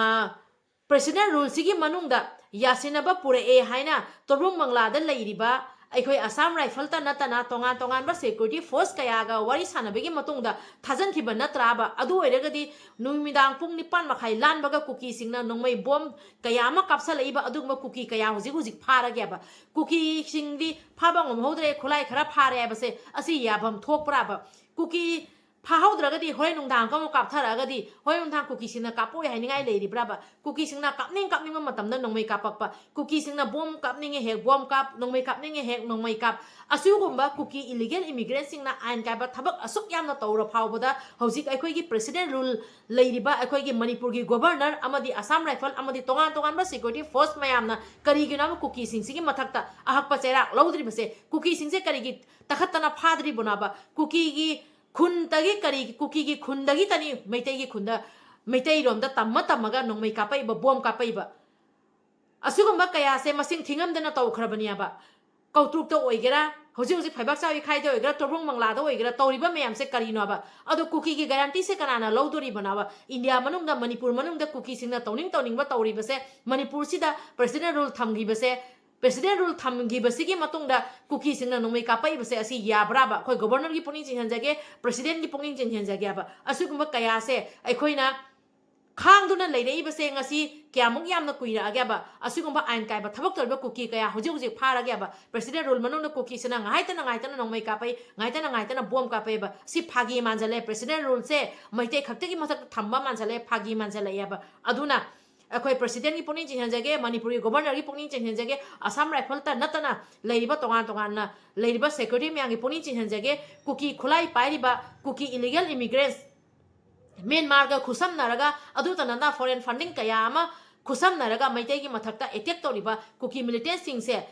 ꯄ꯭ꯔꯦꯁꯤꯗꯦꯟ ꯔꯨꯜꯁꯤꯒꯤ ꯃꯅꯨꯡꯗ ꯌꯥꯁꯤꯟꯅꯕ ꯄꯨꯔꯛꯑꯦ ꯍꯥꯏꯅ ꯇꯣꯔꯕꯨꯡ ꯕꯪꯂꯥꯗ ꯂꯩꯔꯤꯕ ꯑꯩꯈꯣꯏ ꯑꯁꯥꯝ ꯔꯥꯏꯐꯜꯇ ꯅꯠꯇꯅ ꯇꯣꯉꯥꯟ ꯇꯣꯉꯥꯟꯕ ꯁꯦꯀ꯭ꯌꯨꯔꯤꯇꯤ ꯐꯣꯔꯁ ꯀꯌꯥꯒ ꯋꯥꯔꯤ ꯁꯥꯟꯅꯕꯒꯤ ꯃꯇꯨꯡꯗ ꯊꯥꯖꯤꯟꯈꯤꯕ ꯅꯠꯇ꯭ꯔꯥꯕ? ꯑꯗꯨ ꯑꯣꯏꯔꯒꯗꯤ ꯅꯨꯃꯤꯗꯥꯡ ꯄꯨꯡ ꯅꯤꯄꯥꯟ ꯃꯈꯥꯏ ꯂꯥꯟꯕꯒ ꯀꯨꯀꯤꯁꯤꯡꯅ ꯅꯣꯡꯃꯩ ꯕꯣꯝ ꯀꯌꯥ ꯑꯃ ꯀꯥꯞꯁꯜꯂꯛꯏꯕ ꯑꯗꯨꯒꯨꯝꯕ ꯀꯨꯀꯤ ꯀꯌꯥ ꯍꯧꯖꯤꯛ ꯍꯧꯖꯤꯛ ꯐꯥꯔꯒꯦꯕ? ꯀꯨꯀꯤꯁꯤꯡꯗꯤ ꯐꯥꯕ ꯉꯝꯍꯧꯗ꯭ꯔꯦ, ꯈꯨꯠꯂꯥꯏ ꯈꯔ ꯐꯥꯔꯦ ꯍꯥꯏꯕꯁꯦ ꯑꯁꯤ ꯌꯥꯐꯝ ꯊꯣꯛꯄ꯭ꯔꯥꯕ? ꯀꯨꯀꯤ ꯐꯥꯍꯧꯗ꯭ꯔꯒꯗꯤ ꯍꯣꯔꯦꯟ ꯅꯨꯡꯗꯥꯡ ꯑꯃꯨꯛ ꯀꯥꯞꯊꯔꯛꯑꯒꯗꯤ ꯍꯣꯔꯦꯟ ꯅꯨꯡꯗꯥꯡ ꯀꯨꯀꯤꯁꯤꯡꯅ ꯀꯥꯞꯄꯣꯏ ꯍꯥꯏꯅꯤꯡꯉꯥꯏ ꯂꯩꯔꯤꯕ꯭ꯔꯕ? ꯀꯨꯀꯤꯁꯤꯡꯅ ꯀꯥꯞꯅꯤꯡ ꯀꯥꯞꯅꯤꯡꯕ ꯃꯇꯝꯗ ꯅꯣꯡꯃꯩ ꯀꯥꯞꯄꯛꯄ, ꯀꯨꯀꯤꯁꯤꯡꯅ ꯕꯣꯝ ꯀꯥꯞꯅꯤꯡꯉꯦ ꯍꯦꯛ ꯕꯣꯝ ꯀꯥꯞ, ꯅꯣꯡꯃꯩ ꯀꯥꯞꯅꯤꯡꯉꯦ ꯍꯦꯛ ꯅꯣꯡꯃꯩ ꯀꯥꯞ꯫ ꯑꯁꯤꯒꯨꯝꯕ ꯀꯨꯀꯤ ꯏꯂꯤꯒꯦꯜ ꯏꯃꯤꯒ꯭ꯔꯦꯟꯁꯤꯡꯅ ꯑꯥꯏꯟ ꯀꯥꯏꯕ ꯊꯕꯛ ꯑꯁꯨꯛ ꯌꯥꯝꯅ ꯇꯧꯔ ꯐꯥꯎꯕꯗ ꯍꯧꯖꯤꯛ ꯑꯩꯈꯣꯏꯒꯤ ꯄ꯭ꯔꯦꯁꯤꯗꯦꯟ ꯔꯨꯜ ꯂꯩꯔꯤꯕ ꯑꯩꯈꯣꯏꯒꯤ ꯃꯅꯤꯄꯨꯔꯒꯤ ꯒꯣꯕꯔꯅꯔ ꯑꯃꯗꯤ ꯑꯁꯥꯝ ꯔꯥꯏꯐꯜ ꯑꯃꯗꯤ ꯇꯣꯉꯥꯟ ꯇꯣꯉꯥꯟꯕ ꯁꯦꯀ꯭ꯌꯨꯔꯤꯇꯤ ꯐꯣꯔꯁ ꯃꯌꯥꯝꯅ ꯀꯔꯤꯒꯤꯅꯣꯕ ꯀꯨꯀꯤꯁꯤꯡꯁꯤꯒꯤ ꯃꯊꯛꯇ ꯑꯍꯛꯄ ꯆꯩꯔꯥꯛ ꯂꯧꯗ꯭ꯔꯤꯕꯁꯦ? ꯀꯨꯀꯤꯁꯤꯡꯁꯦ ꯀꯔꯤꯒꯤ ꯇꯛꯈꯠꯇꯅ ꯐꯥꯗ꯭ꯔꯤꯕꯅꯣꯕ? ꯀꯨꯀꯤꯒꯤ ꯈꯨꯟꯗꯒꯤ ꯀꯔꯤ, ꯀꯨꯀꯤꯒꯤ ꯈꯨꯟꯗꯒꯤꯇꯅꯤ ꯃꯩꯇꯩꯒꯤ ꯈꯨꯟꯗ, ꯃꯩꯇꯩꯔꯣꯝꯗ ꯇꯝꯃ ꯇꯝꯃꯒ ꯅꯣꯡꯃꯩ ꯀꯥꯞꯄꯛꯏꯕ, ꯕꯣꯝ ꯀꯥꯞꯄꯛꯏꯕ꯫ ꯑꯁꯤꯒꯨꯝꯕ ꯀꯌꯥꯁꯦ ꯃꯁꯤꯡ ꯊꯤꯉꯝꯗꯅ ꯇꯧꯈ꯭ꯔꯕꯅꯦꯕ꯫ ꯀꯧꯇ꯭ꯔꯨꯛꯇ ꯑꯣꯏꯒꯦꯔꯥ, ꯍꯧꯖꯤꯛ ꯍꯧꯖꯤꯛ ꯐꯩꯕꯥꯛ ꯆꯥꯎꯏꯈꯥꯏꯗ ꯑꯣꯏꯒꯦꯔꯥ, ꯇꯣꯔꯕꯨꯡ ꯃꯪꯂꯥꯗ ꯑꯣꯏꯒꯦꯔꯥ, ꯇꯧꯔꯤꯕ ꯃꯌꯥꯝꯁꯦ ꯀꯔꯤꯅꯣꯕ? ꯑꯗꯣ ꯀꯨꯀꯤꯒꯤ ꯒꯥꯔꯦꯟꯇꯤꯁꯦ ꯀꯅꯥꯅ ꯂꯧꯗꯣꯔꯤꯕꯅꯣꯕ? ꯏꯟꯗꯤꯌꯥ ꯃꯅꯨꯡꯗ, ꯃꯅꯤꯄꯨꯔ ꯃꯅꯨꯡꯗ ꯀꯨꯀꯤꯁꯤꯡꯅ ꯇꯧꯅꯤꯡ ꯇꯧꯅꯤꯡꯕ ꯇꯧꯔꯤꯕꯁꯦ, ꯃꯅꯤꯄꯨꯔꯁꯤꯗ ꯄ꯭ꯔꯦꯁꯤꯗꯦꯟ ꯔꯨꯜ ꯊꯝꯈꯤꯕꯁꯦ, ꯄ꯭ꯔꯦꯁꯤꯗꯦꯟ ꯔꯨꯜ ꯊꯝꯈꯤꯕꯁꯤꯒꯤ ꯃꯇꯨꯡꯗ ꯀꯨꯀꯤꯁꯤꯡꯅ ꯅꯣꯡꯃꯩ ꯀꯥꯞꯄꯛꯏꯕꯁꯦ ꯑꯁꯤ ꯌꯥꯕ꯭ꯔꯥꯕ? ꯑꯩꯈꯣꯏ ꯒꯣꯕꯔꯅꯔꯒꯤ ꯄꯨꯛꯅꯤꯡ ꯆꯤꯡꯁꯤꯟꯖꯒꯦ, ꯄ꯭ꯔꯦꯁꯤꯗꯦꯟꯒꯤ ꯄꯨꯛꯅꯤꯡ ꯆꯤꯡꯁꯤꯟꯖꯒꯦꯕ꯫ ꯑꯁꯤꯒꯨꯝꯕ ꯀꯌꯥꯁꯦ ꯑꯩꯈꯣꯏꯅ ꯈꯥꯡꯗꯨꯅ ꯂꯩꯔꯛꯏꯕꯁꯦ ꯉꯁꯤ ꯀꯌꯥꯃꯨꯛ ꯌꯥꯝꯅ ꯀꯨꯏꯔꯛꯑꯒꯦꯕ? ꯑꯁꯤꯒꯨꯝꯕ ꯑꯥꯏꯟ ꯀꯥꯏꯕ ꯊꯕꯛ ꯇꯧꯔꯤꯕ ꯀꯨꯀꯤ ꯀꯌꯥ ꯍꯧꯖꯤꯛ ꯍꯧꯖꯤꯛ ꯐꯥꯔꯒꯦꯕ? ꯄ꯭ꯔꯦꯁꯤꯗꯦꯟ ꯔꯨꯜ ꯃꯅꯨꯡꯗ ꯀꯨꯀꯤꯁꯤꯅ ꯉꯥꯏꯇꯅ ꯉꯥꯏꯇꯅ ꯅꯣꯡꯃꯩ ꯀꯥꯞꯄꯛꯏ, ꯉꯥꯏꯇꯅ ꯉꯥꯏꯇꯅ ꯕꯣꯝ ꯀꯥꯞꯄꯛꯑꯦꯕ꯫ ꯁꯤ ꯐꯥꯒꯤ ꯃꯥꯟꯖꯜꯂꯛꯑꯦ꯫ ꯄ꯭ꯔꯦꯁꯤꯗꯦꯟ ꯔꯨꯜꯁꯦ ꯃꯩꯇꯩ ꯈꯛꯇꯒꯤ ꯃꯊꯛꯇ ꯊꯝꯕ ꯃꯥꯟꯖꯜꯂꯛꯑꯦ, ꯐꯥꯒꯤ ꯃꯥꯟꯖꯜꯂꯛꯑꯦꯕ꯫ ꯑꯗꯨꯅ ꯑꯩꯈꯣꯏ ꯄ꯭ꯔꯦꯁꯤꯗꯦꯟꯒꯤ ꯄꯨꯛꯅꯤꯡ ꯆꯤꯡꯁꯤꯟꯖꯒꯦ, ꯃꯅꯤꯄꯨꯔꯒꯤ ꯒꯣꯕꯔꯅꯔꯒꯤ ꯄꯨꯛꯅꯤꯡ ꯆꯤꯡꯁꯤꯟꯖꯒꯦ, ꯑꯁꯥꯝ ꯔꯥꯏꯐꯜꯇ ꯅꯠꯇꯅ ꯂꯩꯔꯤꯕ ꯇꯣꯉꯥꯟ ꯇꯣꯉꯥꯟꯅ ꯂꯩꯔꯤꯕ ꯁꯦꯀ꯭ꯌꯨꯔꯤꯇꯤ ꯃꯌꯥꯝꯒꯤ ꯄꯨꯛꯅꯤꯡ ꯆꯤꯡꯁꯤꯟꯖꯒꯦ꯫ ꯀꯨꯀꯤ ꯈꯨꯠꯂꯥꯏ ꯄꯥꯏꯔꯤꯕ, ꯀꯨꯀꯤ ꯏꯂꯤꯒꯦꯜ ꯏꯃꯤꯒ꯭ꯔꯦꯟꯁ ꯃ꯭ꯌꯥꯟꯃꯥꯔꯒ ꯈꯨꯠꯁꯝꯅꯔꯒ, ꯑꯗꯨꯇ ꯅꯠꯇꯅ ꯐꯣꯔꯦꯟ ꯐꯟꯗꯤꯡ ꯀꯌꯥ ꯑꯃ ꯈꯨꯠꯁꯝꯅꯔꯒ ꯃꯩꯇꯩꯒꯤ ꯃꯊꯛꯇ ꯑꯦꯇꯦꯛ ꯇꯧꯔꯤꯕ ꯀꯨꯀꯤ ꯃꯤꯂꯤꯇꯦꯟꯁꯤꯡꯁꯦ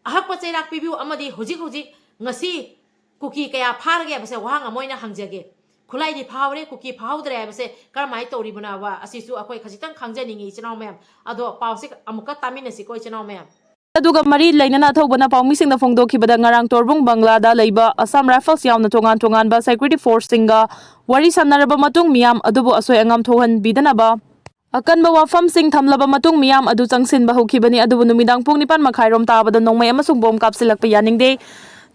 ꯑꯍꯛꯄ ꯆꯩꯔꯥꯛ ꯄꯤꯕꯤꯌꯨ ꯑꯃꯗꯤ ꯍꯧꯖꯤꯛ ꯍꯧꯖꯤꯛ ꯉꯁꯤ ꯀꯨꯀꯤ ꯀꯌꯥ ꯐꯥꯔꯒꯦ ꯍꯥꯏꯕꯁꯦ ꯋꯥꯍꯪ ꯑꯃ ꯑꯣꯏꯅ ꯍꯪꯖꯒꯦ꯫ ꯈꯨꯠꯂꯥꯏꯗꯤ ꯐꯥꯍꯧꯔꯦ, ꯀꯨꯀꯤ ꯐꯥꯍꯧꯗ꯭ꯔꯦ ꯍꯥꯏꯕꯁꯦ ꯀꯔꯝꯍꯥꯏꯅ ꯇꯧꯔꯤꯕꯅꯣꯕ? ꯑꯁꯤꯁꯨ ꯑꯩꯈꯣꯏ ꯈꯖꯤꯛꯇꯪ ꯈꯪꯖꯅꯤꯡꯉꯤ, ꯏꯆꯤꯟ ꯏꯅꯥꯎ ꯃꯌꯥꯝ꯫ ꯑꯗꯣ ꯄꯥꯎꯁꯦ ꯑꯃꯨꯛꯀ ꯇꯥꯃꯤꯟꯅꯁꯤꯀꯣ, ꯏꯆꯤꯟ ꯏꯅꯥꯎ ꯃꯌꯥꯝ꯫ ꯑꯗꯨꯒ ꯃꯔꯤ ꯂꯩꯅꯅ ꯑꯊꯧꯕꯅ ꯄꯥꯎꯃꯤꯁꯤꯡꯗ ꯐꯣꯡꯗꯣꯛꯈꯤꯕꯗ, ꯉꯔꯥꯡ ꯇꯣꯔꯕꯨꯡ ꯕꯪꯒ꯭ꯂꯥꯗ ꯂꯩꯕ ꯑꯁꯥꯝ ꯔꯥꯏꯐꯜꯁ ꯌꯥꯎꯅ ꯇꯣꯉꯥꯟ ꯇꯣꯉꯥꯟꯕ ꯁꯦꯀ꯭ꯌꯨꯔꯤꯇꯤ ꯐꯣꯔꯁꯁꯤꯡꯒ ꯋꯥꯔꯤ ꯁꯥꯟꯅꯔꯕ ꯃꯇꯨꯡ, ꯃꯤꯌꯥꯝ ꯑꯗꯨꯕꯨ ꯑꯁꯣꯏ ꯑꯉꯥꯝ ꯊꯣꯛꯍꯟꯕꯤꯗꯅꯕ ꯑꯀꯟꯕ ꯋꯥꯐꯝꯁꯤꯡ ꯊꯝꯂꯕ ꯃꯇꯨꯡ, ꯃꯤꯌꯥꯝ ꯑꯗꯨ ꯆꯪꯁꯤꯟꯕ ꯍꯧꯈꯤꯕꯅꯤ꯫ ꯑꯗꯨꯕꯨ ꯅꯨꯃꯤꯗꯥꯡ ꯄꯨꯡ ꯅꯤꯄꯥꯟ ꯃꯈꯥꯏꯔꯣꯝ ꯇꯥꯕꯗ ꯅꯣꯡꯃꯩ ꯑꯃꯁꯨꯡ ꯕꯣꯝ ꯀꯥꯞꯁꯤꯜꯂꯛꯄ ꯌꯥꯅꯤꯡꯗꯦ꯫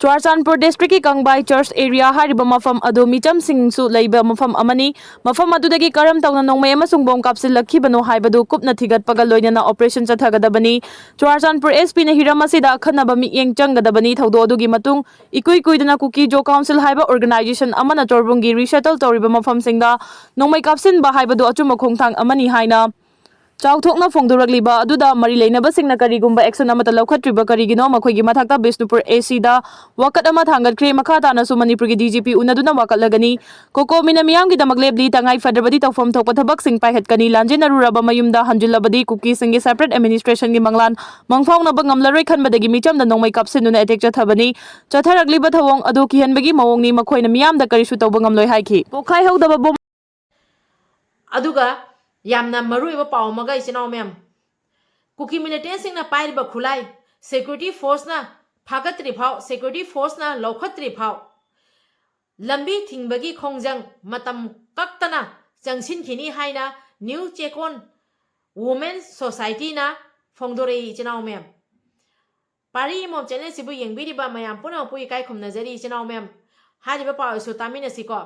ꯆꯨꯔꯥꯆꯥꯟꯄꯨꯔ ꯗꯤꯁꯇ꯭ꯔꯤꯛꯀꯤ ꯀꯪꯕꯥꯏ ꯆꯔꯆ ꯑꯦꯔꯤꯌꯥ ꯍꯥꯏꯔꯤꯕ ꯃꯐꯝ ꯑꯗꯨ ꯃꯤꯆꯝꯁꯤꯡꯁꯨ ꯂꯩꯕ ꯃꯐꯝ ꯑꯃꯅꯤ꯫ ꯃꯐꯝ ꯑꯗꯨꯗꯒꯤ ꯀꯔꯝ ꯇꯧꯅ ꯅꯣꯡꯃꯩ ꯑꯃꯁꯨꯡ ꯕꯣꯝ ꯀꯥꯞꯁꯤꯜꯂꯛꯈꯤꯕꯅꯣ ꯍꯥꯏꯕꯗꯨ ꯀꯨꯞꯅ ꯊꯤꯒꯠꯄꯒ ꯂꯣꯏꯅꯅ ꯑꯣꯄꯔꯦꯁꯟ ꯆꯠꯊꯒꯗꯕꯅꯤ꯫ ꯆꯨꯔꯥꯆꯥꯟꯄꯨꯔ ꯑꯦꯁ ꯄꯤꯅ ꯍꯤꯔꯝ ꯑꯁꯤꯗ ꯑꯈꯟꯅꯕ ꯃꯤꯠꯌꯦꯡ ꯆꯪꯒꯗꯕꯅꯤ꯫ ꯊꯧꯗꯣꯛ ꯑꯗꯨꯒꯤ ꯃꯇꯨꯡ ꯏꯀꯨꯏ ꯀꯨꯏꯗꯅ ꯀꯨꯀꯤ ꯖꯣ ꯀꯥꯎꯟꯁꯤꯜ ꯍꯥꯏꯕ ꯑꯣꯔꯒꯅꯥꯏꯖꯦꯁꯟ ꯑꯃꯅ ꯆꯣꯔꯕꯨꯡꯒꯤ ꯔꯤꯁꯦꯇꯜ ꯇꯧꯔꯤꯕ ꯃꯐꯝꯁꯤꯡꯗ ꯅꯣꯡꯃꯩ ꯀꯥꯞꯁꯤꯟꯕ ꯍꯥꯏꯕꯗꯨ ꯑꯆꯨꯝꯕ ꯈꯣꯡꯊꯥꯡ ꯑꯃꯅꯤ ꯍꯥꯏꯅ ꯆꯥꯎꯊꯣꯛꯅ ꯐꯣꯡꯗꯣꯔꯛꯂꯤꯕ ꯑꯗꯨꯗ ꯃꯔꯤ ꯂꯩꯅꯕꯁꯤꯡꯅ ꯀꯔꯤꯒꯨꯝꯕ ꯑꯦꯛꯁꯟ ꯑꯃꯠꯇ ꯂꯧꯈꯠꯇ꯭ꯔꯤꯕ ꯀꯔꯤꯒꯤꯅꯣ? ꯃꯈꯣꯏꯒꯤ ꯃꯊꯛꯇ ꯕꯤꯁꯅꯨꯄꯨꯔ ꯑꯦꯁꯤꯗ ꯋꯥꯀꯠ ꯑꯃ ꯊꯥꯡꯒꯠꯈ꯭ꯔꯦ꯫ ꯃꯈꯥ ꯇꯥꯅꯁꯨ ꯃꯅꯤꯄꯨꯔꯒꯤ ꯗꯤ ꯖꯤ ꯄꯤ ꯎꯅꯗꯨꯅ ꯋꯥꯀꯠꯂꯒꯅꯤ꯫ ꯀꯣꯀꯣꯃꯤꯅ ꯃꯤꯌꯥꯝꯒꯤꯗꯃꯛ ꯂꯦꯞꯂꯤ꯫ ꯇꯉꯥꯏ ꯐꯗ꯭ꯔꯕꯗꯤ ꯇꯧꯐꯝ ꯊꯣꯛꯄ ꯊꯕꯛꯁꯤꯡ ꯄꯥꯏꯈꯠꯀꯅꯤ꯫ ꯂꯥꯟꯖꯦꯟꯅꯔꯨꯔꯕ ꯃꯌꯨꯝꯗ ꯍꯟꯖꯤꯜꯂꯕꯗꯤ ꯀꯨꯀꯤꯁꯤꯡꯒꯤ ꯁꯦꯄꯔꯦꯠ ꯑꯦꯗꯃꯤꯅꯤꯁꯇ꯭ꯔꯦꯁꯟꯒꯤ ꯃꯪꯂꯥꯟ ꯃꯪꯐꯥꯎꯅꯕ ꯉꯝꯂꯔꯣꯏ ꯈꯟꯕꯗꯒꯤ ꯃꯤꯆꯝꯗ ꯅꯣꯡꯃꯩ ꯀꯥꯞꯁꯤꯟꯗꯨꯅ ꯑꯦꯇꯦꯛ ꯆꯠꯊꯕꯅꯤ꯫ ꯆꯠꯊꯔꯛꯂꯤꯕ ꯊꯧꯑꯣꯡ ꯑꯗꯨ ꯀꯤꯍꯟꯕꯒꯤ ꯃꯑꯣꯡꯅꯤ꯫ ꯃꯈꯣꯏꯅ ꯃꯤꯌꯥꯝꯗ ꯀꯔꯤꯁꯨ ꯇꯧꯕ ꯉꯝꯂꯣꯏ ꯍꯥꯏꯈꯤ꯫ ꯄꯣꯛꯈꯥꯏꯍꯧꯗꯕ ꯕꯣꯝ ꯑꯗꯨꯒ ꯌꯥꯝꯅ ꯃꯔꯨꯑꯣꯏꯕ ꯄꯥꯎ ꯑꯃꯒ, ꯏꯆꯤꯟ ꯏꯅꯥꯎ ꯃꯌꯥꯝ, ꯀꯨꯀꯤ ꯃꯤꯂꯤꯇꯦꯟꯁꯤꯡꯅ ꯄꯥꯏꯔꯤꯕ ꯈꯨꯠꯂꯥꯏ ꯁꯦꯀ꯭ꯌꯨꯔꯤꯇꯤ ꯐꯣꯔꯁꯅ ꯐꯥꯒꯠꯇ꯭ꯔꯤ ꯐꯥꯎ, ꯁꯦꯀ꯭ꯌꯨꯔꯤꯇꯤ ꯐꯣꯔꯁꯅ ꯂꯧꯈꯠꯇ꯭ꯔꯤ ꯐꯥꯎ ꯂꯝꯕꯤ ꯊꯤꯡꯕꯒꯤ ꯈꯣꯡꯖꯪ ꯃꯇꯝ ꯀꯛꯇꯅ ꯆꯪꯁꯤꯟꯈꯤꯅꯤ ꯍꯥꯏꯅ ꯅ꯭ꯌꯨ ꯆꯦꯀꯣꯟ ꯋꯨꯃꯦꯟ ꯁꯣꯁꯥꯏꯇꯤꯅ ꯐꯣꯡꯗꯣꯔꯛꯏ꯫ ꯏꯆꯤꯟ ꯏꯅꯥꯎ ꯃꯌꯥꯝ, ꯄꯥꯔꯤ ꯏꯃꯣꯝ ꯆꯦꯅꯦꯜꯁꯤꯕꯨ ꯌꯦꯡꯕꯤꯔꯤꯕ ꯃꯌꯥꯝ ꯄꯨꯝꯅꯃꯛꯄꯨ ꯏꯀꯥꯏ ꯈꯨꯝꯅꯖꯔꯤ꯫ ꯏꯆꯤꯟ ꯏꯅꯥꯎ ꯃꯌꯥꯝ, ꯍꯥꯏꯔꯤꯕ ꯄꯥꯎ ꯑꯁꯤꯁꯨ ꯇꯥꯃꯤꯟꯅꯁꯤꯀꯣ꯫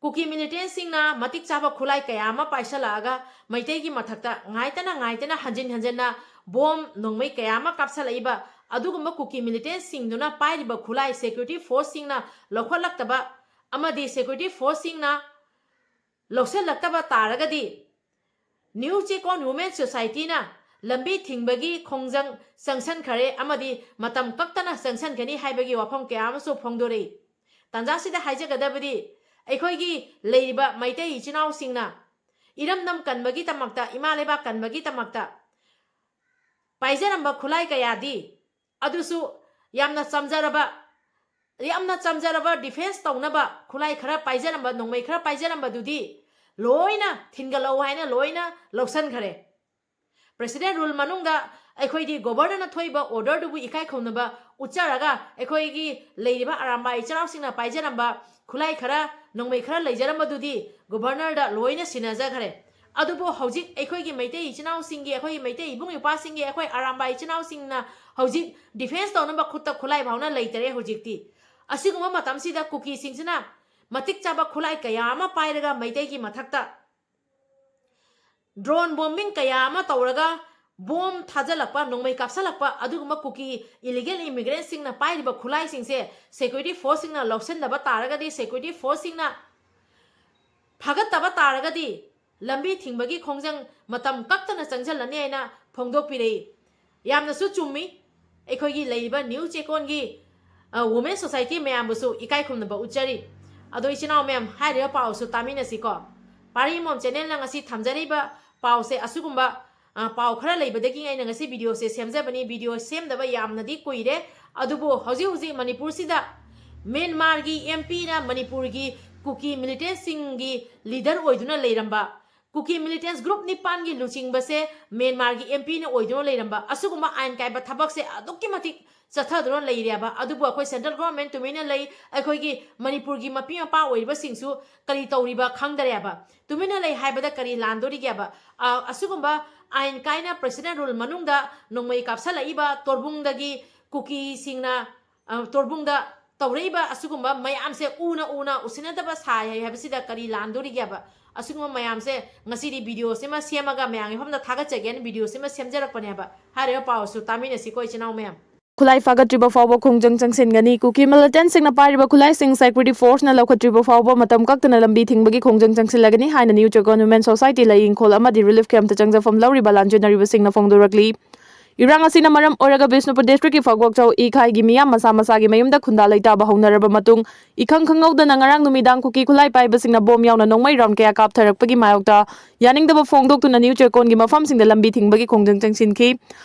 ꯀꯨꯀꯤ ꯃꯤꯂꯤꯇꯦꯟꯁꯤꯡꯅ ꯃꯇꯤꯛ ꯆꯥꯕ ꯈꯨꯠꯂꯥꯏ ꯀꯌꯥ ꯑꯃ ꯄꯥꯏꯁꯜꯂꯛꯑꯒ ꯃꯩꯇꯩꯒꯤ ꯃꯊꯛꯇ ꯉꯥꯏꯇꯅ ꯉꯥꯏꯇꯅ ꯍꯟꯖꯤꯟ ꯍꯟꯖꯤꯟꯅ ꯕꯣꯝ ꯅꯣꯡꯃꯩ ꯀꯌꯥ ꯑꯃ ꯀꯥꯞꯁꯜꯂꯛꯏꯕ ꯑꯗꯨꯒꯨꯝꯕ ꯀꯨꯀꯤ ꯃꯤꯂꯤꯇꯦꯟꯁꯤꯡꯗꯨꯅ ꯄꯥꯏꯔꯤꯕ ꯈꯨꯠꯂꯥꯏ ꯁꯦꯀ꯭ꯌꯨꯔꯤꯇꯤ ꯐꯣꯔꯁꯁꯤꯡꯅ ꯂꯧꯈꯠꯂꯛꯇꯕ ꯑꯃꯗꯤ ꯁꯦꯀ꯭ꯌꯨꯔꯤꯇꯤ ꯐꯣꯔꯁꯁꯤꯡꯅ ꯂꯧꯁꯤꯜꯂꯛꯇꯕ ꯇꯥꯔꯒꯗꯤ ꯅ꯭ꯌꯨ ꯆꯦꯀꯣꯟ ꯋꯨꯃꯦꯟ ꯁꯣꯁꯥꯏꯇꯤꯅ ꯂꯝꯕꯤ ꯊꯤꯡꯕꯒꯤ ꯈꯣꯡꯖꯪ ꯆꯪꯁꯟꯈꯔꯦ ꯑꯃꯗꯤ ꯃꯇꯝ ꯀꯛꯇꯅ ꯆꯪꯁꯟꯒꯅꯤ ꯍꯥꯏꯕꯒꯤ ꯋꯥꯐꯝ ꯀꯌꯥ ꯑꯃꯁꯨ ꯐꯣꯡꯗꯣꯔꯛꯏ꯫ ꯇꯥꯟꯖꯥꯁꯤꯗ ꯍꯥꯏꯖꯒꯗꯕꯗꯤ, ꯑꯩꯈꯣꯏꯒꯤ ꯂꯩꯔꯤꯕ ꯃꯩꯇꯩ ꯏꯆꯤꯟ ꯏꯅꯥꯎꯁꯤꯡꯅ ꯏꯔꯝꯗꯝ ꯀꯟꯕꯒꯤꯗꯃꯛꯇ, ꯏꯃꯥ ꯂꯩꯕꯥꯛ ꯀꯟꯕꯒꯤꯗꯃꯛꯇ ꯄꯥꯏꯖꯔꯝꯕ ꯈꯨꯠꯂꯥꯏ ꯀꯌꯥꯗꯤ, ꯑꯗꯨꯁꯨ ꯌꯥꯝꯅ ꯆꯝꯖꯔꯕ, ꯌꯥꯝꯅ ꯆꯝꯖꯔꯕ ꯗꯤꯐꯦꯟꯁ ꯇꯧꯅꯕ ꯈꯨꯠꯂꯥꯏ ꯈꯔ ꯄꯥꯏꯖꯔꯝꯕ, ꯅꯣꯡꯃꯩ ꯈꯔ ꯄꯥꯏꯖꯔꯝꯕꯗꯨꯗꯤ ꯂꯣꯏꯅ ꯊꯤꯟꯒꯠꯂꯛꯎ ꯍꯥꯏꯅ ꯂꯣꯏꯅ ꯂꯧꯁꯟꯈꯔꯦ꯫ ꯄ꯭ꯔꯦꯁꯤꯗꯦꯟ ꯔꯨꯜ ꯃꯅꯨꯡꯗ ꯑꯩꯈꯣꯏꯗꯤ ꯒꯣꯕꯔꯅꯔꯅ ꯊꯣꯛꯏꯕ ꯑꯣꯔꯗꯔꯗꯨꯕꯨ ꯏꯀꯥꯏ ꯈꯨꯝꯅꯕ ꯎꯠꯆꯔꯒ ꯑꯩꯈꯣꯏꯒꯤ ꯂꯩꯔꯤꯕ ꯑꯔꯥꯝꯕꯥꯏ ꯏꯆꯤꯟ ꯏꯅꯥꯎꯁꯤꯡꯅ ꯄꯥꯏꯖꯔꯝꯕ ꯈꯨꯠꯂꯥꯏ ꯈꯔ, ꯅꯣꯡꯃꯩ ꯈꯔ ꯂꯩꯖꯔꯝꯕꯗꯨꯗꯤ ꯒꯣꯕꯔꯅꯔꯗ ꯂꯣꯏꯅ ꯁꯤꯟꯅꯖꯈ꯭ꯔꯦ꯫ ꯑꯗꯨꯕꯨ ꯍꯧꯖꯤꯛ ꯑꯩꯈꯣꯏꯒꯤ ꯃꯩꯇꯩ ꯏꯆꯤꯟ ꯏꯅꯥꯎꯁꯤꯡꯒꯤ, ꯑꯩꯈꯣꯏꯒꯤ ꯃꯩꯇꯩ ꯏꯕꯨꯡ ꯏꯄ꯭ꯋꯥꯁꯤꯡꯒꯤ, ꯑꯩꯈꯣꯏ ꯑꯔꯥꯝꯕꯥꯏ ꯏꯆꯤꯟ ꯏꯅꯥꯎꯁꯤꯡꯅ ꯍꯧꯖꯤꯛ ꯗꯤꯐꯦꯟꯁ ꯇꯧꯅꯕ ꯈꯨꯠꯇ ꯈꯨꯠꯂꯥꯏ ꯐꯥꯎꯅ ꯂꯩꯇꯔꯦ ꯍꯧꯖꯤꯛꯇꯤ꯫ ꯑꯁꯤꯒꯨꯝꯕ ꯃꯇꯝꯁꯤꯗ ꯀꯨꯀꯤꯁꯤꯡꯁꯤꯅ ꯃꯇꯤꯛ ꯆꯥꯕ ꯈꯨꯠꯂꯥꯏ ꯀꯌꯥ ꯑꯃ ꯄꯥꯏꯔꯒ ꯃꯩꯇꯩꯒꯤ ꯃꯊꯛꯇ ꯗ꯭ꯔꯣꯟ ꯕꯣꯝꯕꯤꯡ ꯀꯌꯥ ꯑꯃ ꯇꯧꯔꯒ ꯕꯣꯝ ꯊꯥꯖꯤꯜꯂꯛꯄ, ꯅꯣꯡꯃꯩ ꯀꯥꯞꯁꯤꯜꯂꯛꯄ, ꯑꯗꯨꯒꯨꯝꯕ ꯀꯨꯀꯤ ꯏꯂꯤꯒꯦꯜ ꯏꯃꯤꯒ꯭ꯔꯦꯟꯁꯤꯡꯅ ꯄꯥꯏꯔꯤꯕ ꯈꯨꯠꯂꯥꯏꯁꯤꯡꯁꯦ ꯁꯦꯀ꯭ꯌꯨꯔꯤꯇꯤ ꯐꯣꯔꯁꯁꯤꯡꯅ ꯂꯧꯁꯤꯟꯗꯕ ꯇꯥꯔꯒꯗꯤ, ꯁꯦꯀ꯭ꯌꯨꯔꯤꯇꯤ ꯐꯣꯔꯁꯁꯤꯡꯅ ꯐꯒꯠꯇꯕ ꯇꯥꯔꯒꯗꯤ ꯂꯝꯕꯤ ꯊꯤꯡꯕꯒꯤ ꯈꯣꯡꯖꯪ ꯃꯇꯝ ꯀꯛꯇꯅ ꯆꯪꯁꯤꯜꯂꯅꯤ ꯍꯥꯏꯅ ꯐꯣꯡꯗꯣꯛꯄꯤꯔꯛꯏ꯫ ꯌꯥꯝꯅꯁꯨ ꯆꯨꯝꯃꯤ꯫ ꯑꯩꯈꯣꯏꯒꯤ ꯂꯩꯔꯤꯕ ꯅ꯭ꯌꯨ ꯆꯦꯛꯀꯣꯟꯒꯤ, ꯑ, ꯋꯨꯃꯦꯟ ꯁꯣꯁꯥꯏꯇꯤ ꯃꯌꯥꯝꯕꯨꯁꯨ ꯏꯀꯥꯏ ꯈꯨꯝꯅꯕ ꯎꯠꯆꯔꯤ꯫ ꯑꯗꯣ ꯏꯆꯤꯟ ꯏꯅꯥꯎ ꯃꯌꯥꯝ, ꯍꯥꯏꯔꯤꯕ ꯄꯥꯎꯁꯨ ꯇꯥꯃꯤꯟꯅꯁꯤꯀꯣ꯫ ꯄꯥꯔꯤ ꯃꯣꯝ ꯆꯦꯅꯦꯜꯅ ꯉꯁꯤ ꯊꯝꯖꯔꯤꯕ ꯄꯥꯎꯁꯦ ꯑꯁꯤꯒꯨꯝꯕ, ꯑ, ꯄꯥꯎ ꯈꯔ ꯂꯩꯕꯗꯒꯤ ꯑꯩꯅ ꯉꯁꯤ ꯚꯤꯗꯤꯑꯣꯁꯦ ꯁꯦꯝꯖꯕꯅꯤ꯫ ꯚꯤꯗꯤꯑꯣ ꯁꯦꯝꯗꯕ ꯌꯥꯝꯅꯗꯤ ꯀꯨꯏꯔꯦ꯫ ꯑꯗꯨꯕꯨ ꯍꯧꯖꯤꯛ ꯍꯧꯖꯤꯛ ꯃꯅꯤꯄꯨꯔꯁꯤꯗ ꯃ꯭ꯌꯥꯟꯃꯥꯔꯒꯤ ꯑꯦꯝ ꯄꯤꯅ ꯃꯅꯤꯄꯨꯔꯒꯤ ꯀꯨꯀꯤ ꯃꯤꯂꯤꯇꯦꯟꯁꯤꯡꯒꯤ ꯂꯤꯗꯔ ꯑꯣꯏꯗꯨꯅ ꯂꯩꯔꯝꯕ, ꯀꯨꯀꯤ ꯃꯤꯂꯤꯇꯦꯟꯁ ꯒ꯭ꯔꯨꯞ ꯅꯤꯄꯥꯟꯒꯤ ꯂꯨꯆꯤꯡꯕꯁꯦ ꯃ꯭ꯌꯥꯟꯃꯥꯔꯒꯤ ꯑꯦꯝ ꯄꯤꯅ ꯑꯣꯏꯗꯨꯅ ꯂꯩꯔꯝꯕ, ꯑꯁꯤꯒꯨꯝꯕ ꯑꯥꯏꯟ ꯀꯥꯏꯕ ꯊꯕꯛꯁꯦ ꯑꯗꯨꯛꯀꯤ ꯃꯇꯤꯛ ꯆꯠꯊꯗꯨꯅ ꯂꯩꯔꯦꯕ꯫ ꯑꯗꯨꯕꯨ ꯑꯩꯈꯣꯏ ꯁꯦꯟꯇ꯭ꯔꯦꯜ ꯒꯣꯚꯔꯟꯃꯦꯟꯠ ꯇꯨꯃꯤꯟꯅ ꯂꯩ, ꯑꯩꯈꯣꯏꯒꯤ ꯃꯅꯤꯄꯨꯔꯒꯤ ꯃꯄꯤ ꯃꯄꯥ ꯑꯣꯏꯔꯤꯕꯁꯤꯡꯁꯨ ꯀꯔꯤ ꯇꯧꯔꯤꯕ ꯈꯪꯗꯔꯦꯕ꯫ ꯇꯨꯃꯤꯟꯅ ꯂꯩ ꯍꯥꯏꯕꯗ ꯀꯔꯤ ꯂꯥꯟꯗꯣꯔꯤꯒꯦꯕ? ꯑ, ꯑꯁꯤꯒꯨꯝꯕ ꯑꯥꯏꯟ ꯀꯥꯏꯅ ꯄ꯭ꯔꯦꯁꯤꯗꯦꯟꯠ ꯔꯨꯜ ꯃꯅꯨꯡꯗ ꯅꯣꯡꯃꯩ ꯀꯥꯞꯁꯜꯂꯛꯏꯕ ꯇꯣꯔꯕꯨꯡꯗꯒꯤ ꯀꯨꯀꯤꯁꯤꯡꯅ, ꯑ, ꯇꯣꯔꯕꯨꯡꯗ ꯇꯧꯔꯛꯏꯕ ꯑꯁꯤꯒꯨꯝꯕ ꯃꯌꯥꯝꯁꯦ ꯎꯅ ꯎꯅ ꯎꯁꯤꯟꯅꯗꯕ ꯁꯥꯏ ꯍꯥꯏ ꯍꯥꯏꯕꯁꯤꯗ ꯀꯔꯤ ꯂꯥꯟꯗꯣꯔꯤꯒꯦꯕ? ꯑꯁꯤꯒꯨꯝꯕ ꯃꯌꯥꯝꯁꯦ ꯉꯁꯤꯗꯤ ꯚꯤꯗꯤꯑꯣꯁꯤꯃ ꯁꯦꯝꯃꯒ ꯃꯌꯥꯝꯒꯤ ꯃꯐꯝꯗ ꯊꯥꯒꯠꯆꯒꯦꯅ ꯚꯤꯗꯤꯑꯣꯁꯤꯃ ꯁꯦꯝꯖꯔꯛꯄꯅꯦꯕ꯫ ꯍꯥꯏꯔꯤꯕ ꯄꯥꯎꯁꯨ ꯇꯥꯃꯤꯟꯅꯁꯤꯀꯣ ꯏꯆꯤꯟ ꯏꯅꯥꯎ ꯃꯌꯥꯝ꯫ ꯈꯨꯠꯂꯥꯏ ꯐꯥꯒꯠꯇ꯭ꯔꯤꯕ ꯐꯥꯎꯕ ꯈꯣꯡꯖꯪ ꯆꯪꯁꯤꯟꯒꯅꯤ꯫ ꯀꯨꯀꯤ ꯃꯤꯂꯤꯇꯦꯟꯠꯁꯤꯡꯅ ꯄꯥꯏꯔꯤꯕ ꯈꯨꯠꯂꯥꯏꯁꯤꯡ ꯁꯦꯀ꯭ꯌꯨꯔꯤꯇꯤ ꯐꯣꯔꯁꯅ ꯂꯧꯈꯠꯇ꯭ꯔꯤꯕ ꯐꯥꯎꯕ ꯃꯇꯝ ꯀꯛꯇꯅ ꯂꯝꯕꯤ ꯊꯤꯡꯕꯒꯤ ꯈꯣꯡꯖꯪ ꯆꯪꯁꯤꯜꯂꯒꯅꯤ ꯍꯥꯏꯅ ꯅ꯭ꯌꯨ ꯆꯦꯀꯣꯟ ꯋꯨꯃꯦꯟ ꯁꯣꯁꯥꯏꯇꯤ ꯂꯩ ꯏꯪꯈꯣꯜ ꯑꯃꯗꯤ ꯔꯤꯂꯤꯐ ꯀꯦꯝꯞꯇ ꯆꯪꯖꯐꯝ ꯂꯧꯔꯤꯕ ꯂꯥꯟꯖꯦꯟꯅꯔꯤꯕꯁꯤꯡꯅ ꯐꯣꯡꯗꯣꯔꯛꯂꯤ꯫ ꯏꯔꯥꯡ ꯑꯁꯤꯅ ꯃꯔꯝ ꯑꯣꯏꯔꯒ ꯕꯤꯁꯅꯨꯄꯨꯔ ꯗꯤꯁꯇ꯭ꯔꯤꯛꯀꯤ ꯐꯥꯛꯕꯣꯛꯆꯧ ꯏꯀꯥꯏꯒꯤ ꯃꯤꯌꯥꯝ ꯃꯁꯥ ꯃꯁꯥꯒꯤ ꯃꯌꯨꯝꯗ ꯈꯨꯟꯗꯥ ꯂꯩꯇꯥꯕ ꯍꯧꯅꯔꯕ ꯃꯇꯨꯡ, ꯏꯈꯪ ꯈꯪꯍꯧꯗꯅ ꯉꯔꯥꯡ ꯅꯨꯃꯤꯗꯥꯡ ꯀꯨꯀꯤ ꯈꯨꯠꯂꯥꯏ ꯄꯥꯏꯕꯁꯤꯡꯅ ꯕꯣꯝ ꯌꯥꯎꯅ ꯅꯣꯡꯃꯩ ꯔꯥꯎꯟ ꯀꯌꯥ ꯀꯥꯞꯊꯔꯛꯄꯒꯤ ꯃꯥꯌꯣꯛꯇ ꯌꯥꯅꯤꯡꯗꯕ ꯐꯣꯡꯗꯣꯛꯇꯨꯅ ꯅ꯭ꯌꯨ ꯆꯦꯀꯣꯟꯒꯤ ꯃꯐꯝꯁꯤꯡꯗ ꯂꯝꯕꯤ ꯊꯤꯡꯕꯒꯤ ꯈꯣꯡꯖꯪ ꯆꯪꯁꯤꯟꯈꯤ꯫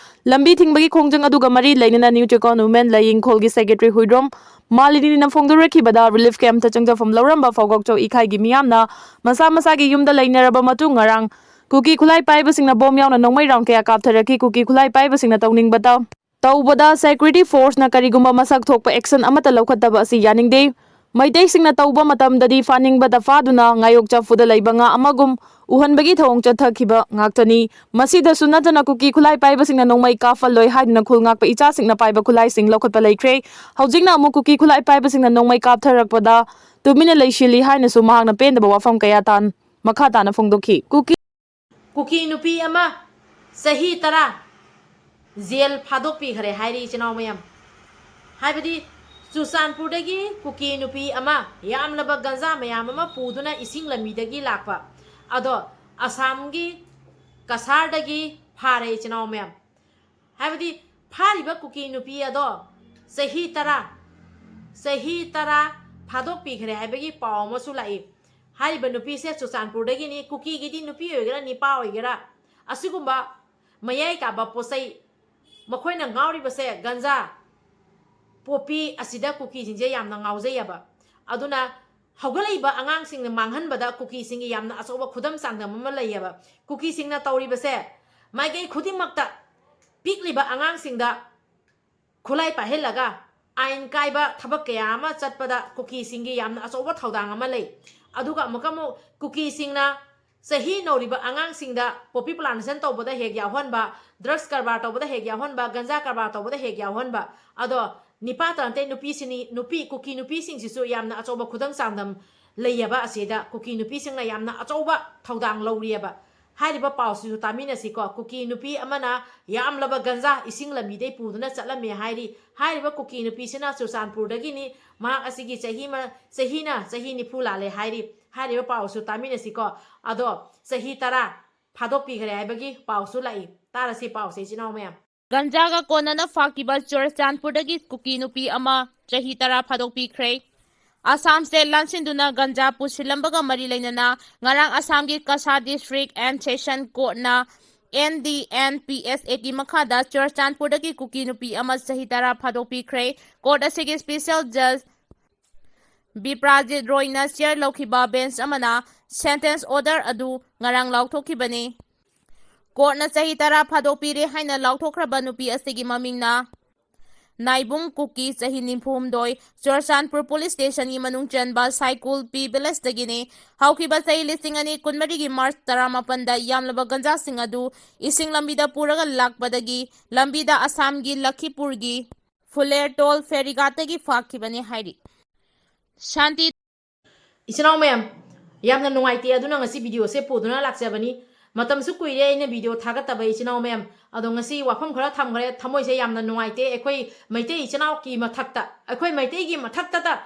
ꯂꯝꯕꯤ ꯊꯤꯡꯕꯒꯤ ꯈꯣꯡꯖꯪ ꯑꯗꯨꯒ ꯃꯔꯤ ꯂꯩꯅꯅ ꯅ꯭ꯌꯨ ꯆꯦꯀꯣꯟ ꯋꯨꯃꯦꯟ ꯂꯩ ꯏꯪꯈꯣꯜꯒꯤ ꯁꯦꯀ꯭ꯔꯦꯇꯔꯤ ꯍꯨꯏꯗ꯭ꯔꯣꯝ ꯃꯥꯂꯤꯅꯤꯅ ꯐꯣꯡꯗꯣꯔꯛꯈꯤꯕꯗ, ꯔꯤꯂꯤꯐ ꯀꯦꯝꯞꯇ ꯆꯪꯖꯐꯝ ꯂꯧꯔꯝꯕ ꯐꯥꯎꯒꯣꯛꯆꯧ ꯏꯈꯥꯏꯒꯤ ꯃꯤꯌꯥꯝꯅ ꯃꯁꯥ ꯃꯁꯥꯒꯤ ꯌꯨꯝꯗ ꯂꯩꯅꯔꯕ ꯃꯇꯨꯡ, ꯉꯔꯥꯡ ꯀꯨꯀꯤ ꯈꯨꯠꯂꯥꯏ ꯄꯥꯏꯕꯁꯤꯡꯅ ꯕꯣꯝ ꯌꯥꯎꯅ ꯅꯣꯡꯃꯩ ꯔꯥꯎꯟ ꯀꯌꯥ ꯀꯥꯞꯊꯔꯛꯈꯤ꯫ ꯀꯨꯀꯤ ꯈꯨꯠꯂꯥꯏ ꯄꯥꯏꯕꯁꯤꯡꯅ ꯇꯧꯅꯤꯡꯕ ꯇꯧ-, ꯇꯧꯕꯗ ꯁꯦꯀ꯭ꯌꯨꯔꯤꯇꯤ ꯐꯣꯔꯁꯅ ꯀꯔꯤꯒꯨꯝꯕ ꯃꯁꯛ ꯊꯣꯛꯄ ꯑꯦꯛꯁꯟ ꯑꯃꯠꯇ ꯂꯧꯈꯠꯇꯕ ꯑꯁꯤ ꯌꯥꯅꯤꯡꯗꯦ꯫ ꯃꯩꯇꯩꯁꯤꯡꯅ ꯇꯧꯕ ꯃꯇꯝꯗꯗꯤ ꯐꯥꯅꯤꯡꯕꯗ ꯐꯥꯗꯨꯅ ꯉꯥꯌꯣꯛ ꯆꯐꯨꯗ ꯂꯩꯕ ꯉꯥ ꯑꯃꯒꯨꯝ ꯎꯍꯟꯕꯒꯤ ꯊꯧꯑꯣꯡ ꯆꯠꯊꯈꯤꯕ ꯉꯥꯛꯇꯅꯤ꯫ ꯃꯁꯤꯗꯁꯨ ꯅꯠꯇꯅ ꯀꯨꯀꯤ ꯈꯨꯠꯂꯥꯏ ꯄꯥꯏꯕꯁꯤꯡꯅ ꯅꯣꯡꯃꯩ ꯀꯥꯞꯍꯜꯂꯣꯏ ꯍꯥꯏꯗꯨꯅ ꯈꯨꯜ ꯉꯥꯛꯄ ꯏꯆꯥꯁꯤꯡꯅ ꯄꯥꯏꯕ ꯈꯨꯠꯂꯥꯏꯁꯤꯡ ꯂꯧꯈꯠꯄ ꯂꯩꯈ꯭ꯔꯦ꯫ ꯍꯧꯖꯤꯛꯅ ꯑꯃꯨꯛ ꯀꯨꯀꯤ ꯈꯨꯠꯂꯥꯏ ꯄꯥꯏꯕꯁꯤꯡꯅ ꯅꯣꯡꯃꯩ ꯀꯥꯞꯊꯔꯛꯄꯗ ꯇꯨꯃꯤꯟꯅ ꯂꯩꯁꯤꯜꯂꯤ ꯍꯥꯏꯅꯁꯨ ꯃꯍꯥꯛꯅ ꯄꯦꯟꯗꯕ ꯋꯥꯐꯝ ꯀꯌꯥ ꯇꯥꯟ-, ꯃꯈꯥ ꯇꯥꯅ ꯐꯣꯡꯗꯣꯛꯈꯤ꯫ ꯀꯨꯀꯤ ꯀꯨꯀꯤ ꯅꯨꯄꯤ ꯑꯃ ꯆꯍꯤ ꯇꯔꯥ ꯖꯦꯜ ꯐꯥꯗꯣꯛꯄꯤꯈ꯭ꯔꯦ ꯍꯥꯏꯔꯤ, ꯏꯆꯤꯟ ꯏꯅꯥꯎ ꯃꯌꯥꯝ꯫ ꯍꯥꯏꯕꯗꯤ ꯆꯨꯔꯆꯥꯟꯄꯨꯔꯗꯒꯤ ꯀꯨꯀꯤ ꯅꯨꯄꯤ ꯑꯃ ꯌꯥꯝꯂꯕ ꯒꯟꯖꯥ ꯃꯌꯥꯝ ꯑꯃ ꯄꯨꯗꯨꯅ ꯏꯁꯤꯡ ꯂꯝꯕꯤꯗꯒꯤ ꯂꯥꯛꯄ ꯑꯗꯣ ꯑꯁꯥꯝꯒꯤ ꯀꯁꯥꯔꯗꯒꯤ ꯐꯥꯔꯦ, ꯏꯆꯤꯟ ꯏꯅꯥꯎ ꯃꯌꯥꯝ꯫ ꯍꯥꯏꯕꯗꯤ ꯐꯥꯔꯤꯕ ꯀꯨꯀꯤ ꯅꯨꯄꯤ ꯑꯗꯣ ꯆꯍꯤ ꯇꯔꯥ, ꯆꯍꯤ ꯇꯔꯥ ꯐꯥꯗꯣꯛꯄꯤꯈ꯭ꯔꯦ ꯍꯥꯏꯕꯒꯤ ꯄꯥꯎ ꯑꯃꯁꯨ ꯂꯥꯛꯏ꯫ ꯍꯥꯏꯔꯤꯕ ꯅꯨꯄꯤꯁꯦ ꯆꯨꯔꯆꯥꯟꯄꯨꯔꯗꯒꯤꯅꯤ꯫ ꯀꯨꯀꯤꯒꯤꯗꯤ ꯅꯨꯄꯤ ꯑꯣꯏꯒꯦꯔꯥ ꯅꯤꯄꯥ ꯑꯣꯏꯒꯦꯔꯥ ꯑꯁꯤꯒꯨꯝꯕ ꯃꯌꯥꯏ ꯀꯥꯕ ꯄꯣꯠ ꯆꯩ, ꯃꯈꯣꯏꯅ ꯉꯥꯎꯔꯤꯕꯁꯦ ꯒꯟꯖꯥ, ꯄꯣꯄꯤ ꯑꯁꯤꯗ ꯀꯨꯀꯤꯁꯤꯡꯁꯦ ꯌꯥꯝꯅ ꯉꯥꯎꯖꯩꯑꯕ꯫ ꯑꯗꯨꯅ ꯍꯧꯒꯠꯂꯛꯏꯕ ꯑꯉꯥꯡꯁꯤꯡꯅ ꯃꯥꯡꯍꯟꯕꯗ ꯀꯨꯀꯤꯁꯤꯡꯒꯤ ꯌꯥꯝꯅ ꯑꯆꯧꯕ ꯈꯨꯗꯝ ꯆꯥꯡꯗꯝ ꯑꯃ ꯂꯩꯌꯦꯕ꯫ ꯀꯨꯀꯤꯁꯤꯡꯅ ꯇꯧꯔꯤꯕꯁꯦ ꯃꯥꯏꯀꯩ ꯈꯨꯗꯤꯡꯃꯛꯇ ꯄꯤꯛꯂꯤꯕ ꯑꯉꯥꯡꯁꯤꯡꯗ ꯈꯨꯠꯂꯥꯏ ꯄꯥꯏꯍꯜꯂꯒ ꯑꯥꯏꯟ ꯀꯥꯏꯕ ꯊꯕꯛ ꯀꯌꯥ ꯑꯃ ꯆꯠꯄꯗ ꯀꯨꯀꯤꯁꯤꯡꯒꯤ ꯌꯥꯝꯅ ꯑꯆꯧꯕ ꯊꯧꯗꯥꯡ ꯑꯃ ꯂꯩ꯫ ꯑꯗꯨꯒ ꯑꯃꯨꯛꯀ ꯑꯃꯨꯛ ꯀꯨꯀꯤꯁꯤꯡꯅ ꯆꯍꯤ ꯅꯧꯔꯤꯕ ꯑꯉꯥꯡꯁꯤꯡꯗ ꯄꯣꯄꯤ ꯄ꯭ꯂꯥꯟꯇꯦꯁꯟ ꯇꯧꯕꯗ ꯍꯦꯛ ꯌꯥꯎꯍꯟꯕ, ꯗ꯭ꯔꯒꯁ ꯀꯔꯕꯥꯔ ꯇꯧꯕꯗ ꯍꯦꯛ ꯌꯥꯎꯍꯟꯕ, ꯒꯟꯖꯥ ꯀꯔꯕꯥꯔ ꯇꯧꯕꯗ ꯍꯦꯛ ꯌꯥꯎꯍꯟꯕ꯫ ꯑꯗꯣ ꯅꯤꯄꯥ ꯇꯔꯥꯇꯔꯦꯠ ꯅꯨꯄꯤꯁꯤꯅꯤ, ꯅꯨꯄꯤ, ꯀꯨꯀꯤ ꯅꯨꯄꯤꯁꯤꯡꯁꯤꯁꯨ ꯌꯥꯝꯅ ꯑꯆꯧꯕ ꯈꯨꯗꯝ ꯆꯥꯡꯗꯝ ꯂꯩꯌꯦꯕ꯫ ꯑꯁꯤꯗ ꯀꯨꯀꯤ ꯅꯨꯄꯤꯁꯤꯡꯅ ꯌꯥꯝꯅ ꯑꯆꯧꯕ ꯊꯧꯗꯥꯡ ꯂꯧꯔꯤꯑꯕ꯫ ꯍꯥꯏꯔꯤꯕ ꯄꯥꯎꯁꯤꯁꯨ ꯇꯥꯃꯤꯟꯅꯁꯤꯀꯣ꯫ ꯀꯨꯀꯤ ꯅꯨꯄꯤ ꯑꯃꯅ ꯌꯥꯝꯂꯕ ꯒꯟꯖꯥ ꯏꯁꯤꯡ ꯂꯝꯕꯤꯗꯩ ꯄꯨꯗꯨꯅ ꯆꯠꯂꯝꯃꯦ ꯍꯥꯏꯔꯤ꯫ ꯍꯥꯏꯔꯤꯕ ꯀꯨꯀꯤ ꯅꯨꯄꯤꯁꯤꯅ ꯆꯨꯔꯆꯥꯟꯄꯨꯔꯗꯒꯤꯅꯤ꯫ ꯃꯍꯥꯛ ꯑꯁꯤꯒꯤ ꯆꯍꯤ ꯃ-, ꯆꯍꯤꯅ ꯆꯍꯤ ꯅꯤꯐꯨ ꯂꯥꯜꯂꯦ ꯍꯥꯏꯔꯤ꯫ ꯍꯥꯏꯔꯤꯕ ꯄꯥꯎꯁꯨ ꯇꯥꯃꯤꯟꯅꯁꯤꯀꯣ꯫ ꯑꯗꯣ ꯆꯍꯤ ꯇꯔꯥ ꯐꯥꯗꯣꯛꯄꯤꯈ꯭ꯔꯦ ꯍꯥꯏꯕꯒꯤ ꯄꯥꯎꯁꯨ ꯂꯥꯛꯏ꯫ ꯇꯥꯔꯁꯤ ꯄꯥꯎꯁꯦ, ꯏꯆꯤꯟ ꯏꯅꯥꯎ ꯃꯌꯥꯝ꯫ ꯒꯟꯖꯥꯒ ꯀꯣꯟꯅꯅ ꯐꯥꯈꯤꯕ ꯆꯨꯔꯆꯥꯟꯄꯨꯔꯗꯒꯤ ꯀꯨꯀꯤ ꯅꯨꯄꯤ ꯑꯃ ꯆꯍꯤ ꯇꯔꯥ ꯐꯥꯗꯣꯛꯄꯤꯈ꯭ꯔꯦ꯫ ꯑꯁꯥꯝ ꯁ꯭ꯇꯦꯠ ꯂꯥꯟꯁꯤꯟꯗꯨꯅ ꯒꯟꯖꯥ ꯄꯨꯁꯤꯜꯂꯝꯕꯒ ꯃꯔꯤ ꯂꯩꯅꯅ ꯉꯔꯥꯡ ꯑꯁꯥꯝꯒꯤ ꯀꯁꯥꯔ ꯗꯤꯁꯇ꯭ꯔꯤꯛ ꯑꯦꯟ ꯁꯦꯁꯟ ꯀꯣꯔꯠꯅ N D N P S ꯑꯦꯒꯤ ꯃꯈꯥꯗ ꯆꯨꯔꯆꯥꯟꯄꯨꯔꯗꯒꯤ ꯀꯨꯀꯤ ꯅꯨꯄꯤ ꯑꯃ ꯆꯍꯤ ꯇꯔꯥ ꯐꯥꯗꯣꯛꯄꯤꯈ꯭ꯔꯦ꯫ ꯀꯣꯔꯠ ꯑꯁꯤꯒꯤ ꯁ꯭ꯄꯤꯁꯦꯜ ꯖꯖ ꯕꯤꯄ꯭ꯔꯥꯖꯤꯠ ꯔꯣꯏꯅ ꯆꯤꯌꯔ ꯂꯧꯈꯤꯕ ꯕꯦꯟꯆ ꯑꯃꯅ ꯁꯦꯟꯇꯦꯟꯁ ꯑꯣꯔꯗꯔ ꯑꯗꯨ ꯉꯔꯥꯡ ꯂꯥꯎꯊꯣꯛꯈꯤꯕꯅꯤ꯫ ꯀꯣꯔꯠꯅ ꯆꯍꯤ ꯇꯔꯥ ꯐꯥꯗꯣꯛꯄꯤꯔꯦ ꯍꯥꯏꯅ ꯂꯥꯎꯊꯣꯛꯈ꯭ꯔꯕ ꯅꯨꯄꯤ ꯑꯁꯤꯒꯤ ꯃꯃꯤꯡꯅ ꯅꯥꯏꯕꯨꯡ ꯀꯨꯀꯤ, ꯆꯍꯤ ꯅꯤꯐꯨ ꯍꯨꯝꯗꯣꯏ, ꯆꯨꯔꯆꯥꯟꯄꯨꯔ ꯄꯨꯂꯤꯁ ꯁ꯭ꯇꯦꯁꯟꯒꯤ ꯃꯅꯨꯡ ꯆꯟꯕ ꯁꯥꯏꯀꯨꯜ ꯄꯤ ꯚꯤꯂꯦꯖꯇꯒꯤꯅꯤ꯫ ꯍꯧꯈꯤꯕ ꯆꯍꯤ ꯂꯤꯁꯤꯡ ꯑꯅꯤ ꯀꯨꯟꯃꯔꯤꯒꯤ ꯃꯥꯔꯆ ꯇꯔꯥꯃꯥꯄꯟꯗ ꯌꯥꯝꯂꯕ ꯒꯟꯖꯥꯁꯤꯡ ꯑꯗꯨ ꯏꯁꯤꯡ ꯂꯝꯕꯤꯗ ꯄꯨꯔꯒ ꯂꯥꯛꯄꯗꯒꯤ ꯂꯝꯕꯤꯗ ꯑꯁꯥꯝꯒꯤ ꯂꯈꯤꯄꯨꯔꯒꯤ ꯐꯨꯂꯦꯔ ꯇꯣꯜ ꯐꯦꯔꯤꯒꯥꯠꯇꯒꯤ ꯐꯥꯈꯤꯕꯅꯤ ꯍꯥꯏꯔꯤ꯫ ꯁꯥꯟꯇꯤ꯫ ꯏꯆꯤꯟ ꯏꯅꯥꯎ ꯃꯌꯥꯝ, ꯌꯥꯝꯅ ꯅꯨꯡꯉꯥꯏꯇꯦ, ꯑꯗꯨꯅ ꯉꯁꯤ ꯚꯤꯗꯤꯑꯣꯁꯦ ꯄꯨꯗꯨꯅ ꯂꯥꯛꯆꯕꯅꯤ꯫ ꯃꯇꯝꯁꯨ ꯀꯨꯏꯔꯦ ꯑꯩꯅ ꯚꯤꯗꯤꯑꯣ ꯊꯥꯒꯠꯇꯕ, ꯏꯆꯤꯟ ꯏꯅꯥꯎ ꯃꯌꯥꯝ꯫ ꯑꯗꯣ ꯉꯁꯤ ꯋꯥꯐꯝ ꯈꯔ ꯊꯝꯈ꯭ꯔꯦ, ꯊꯃꯣꯏꯁꯦ ꯌꯥꯝꯅ ꯅꯨꯡꯉꯥꯏꯇꯦ꯫ ꯑꯩꯈꯣꯏ ꯃꯩꯇꯩ ꯏꯆꯤꯟ ꯏꯅꯥꯎꯒꯤ ꯃꯊꯛꯇ, ꯑꯩꯈꯣꯏ ꯃꯩꯇꯩꯒꯤ ꯃꯊꯛꯇꯗ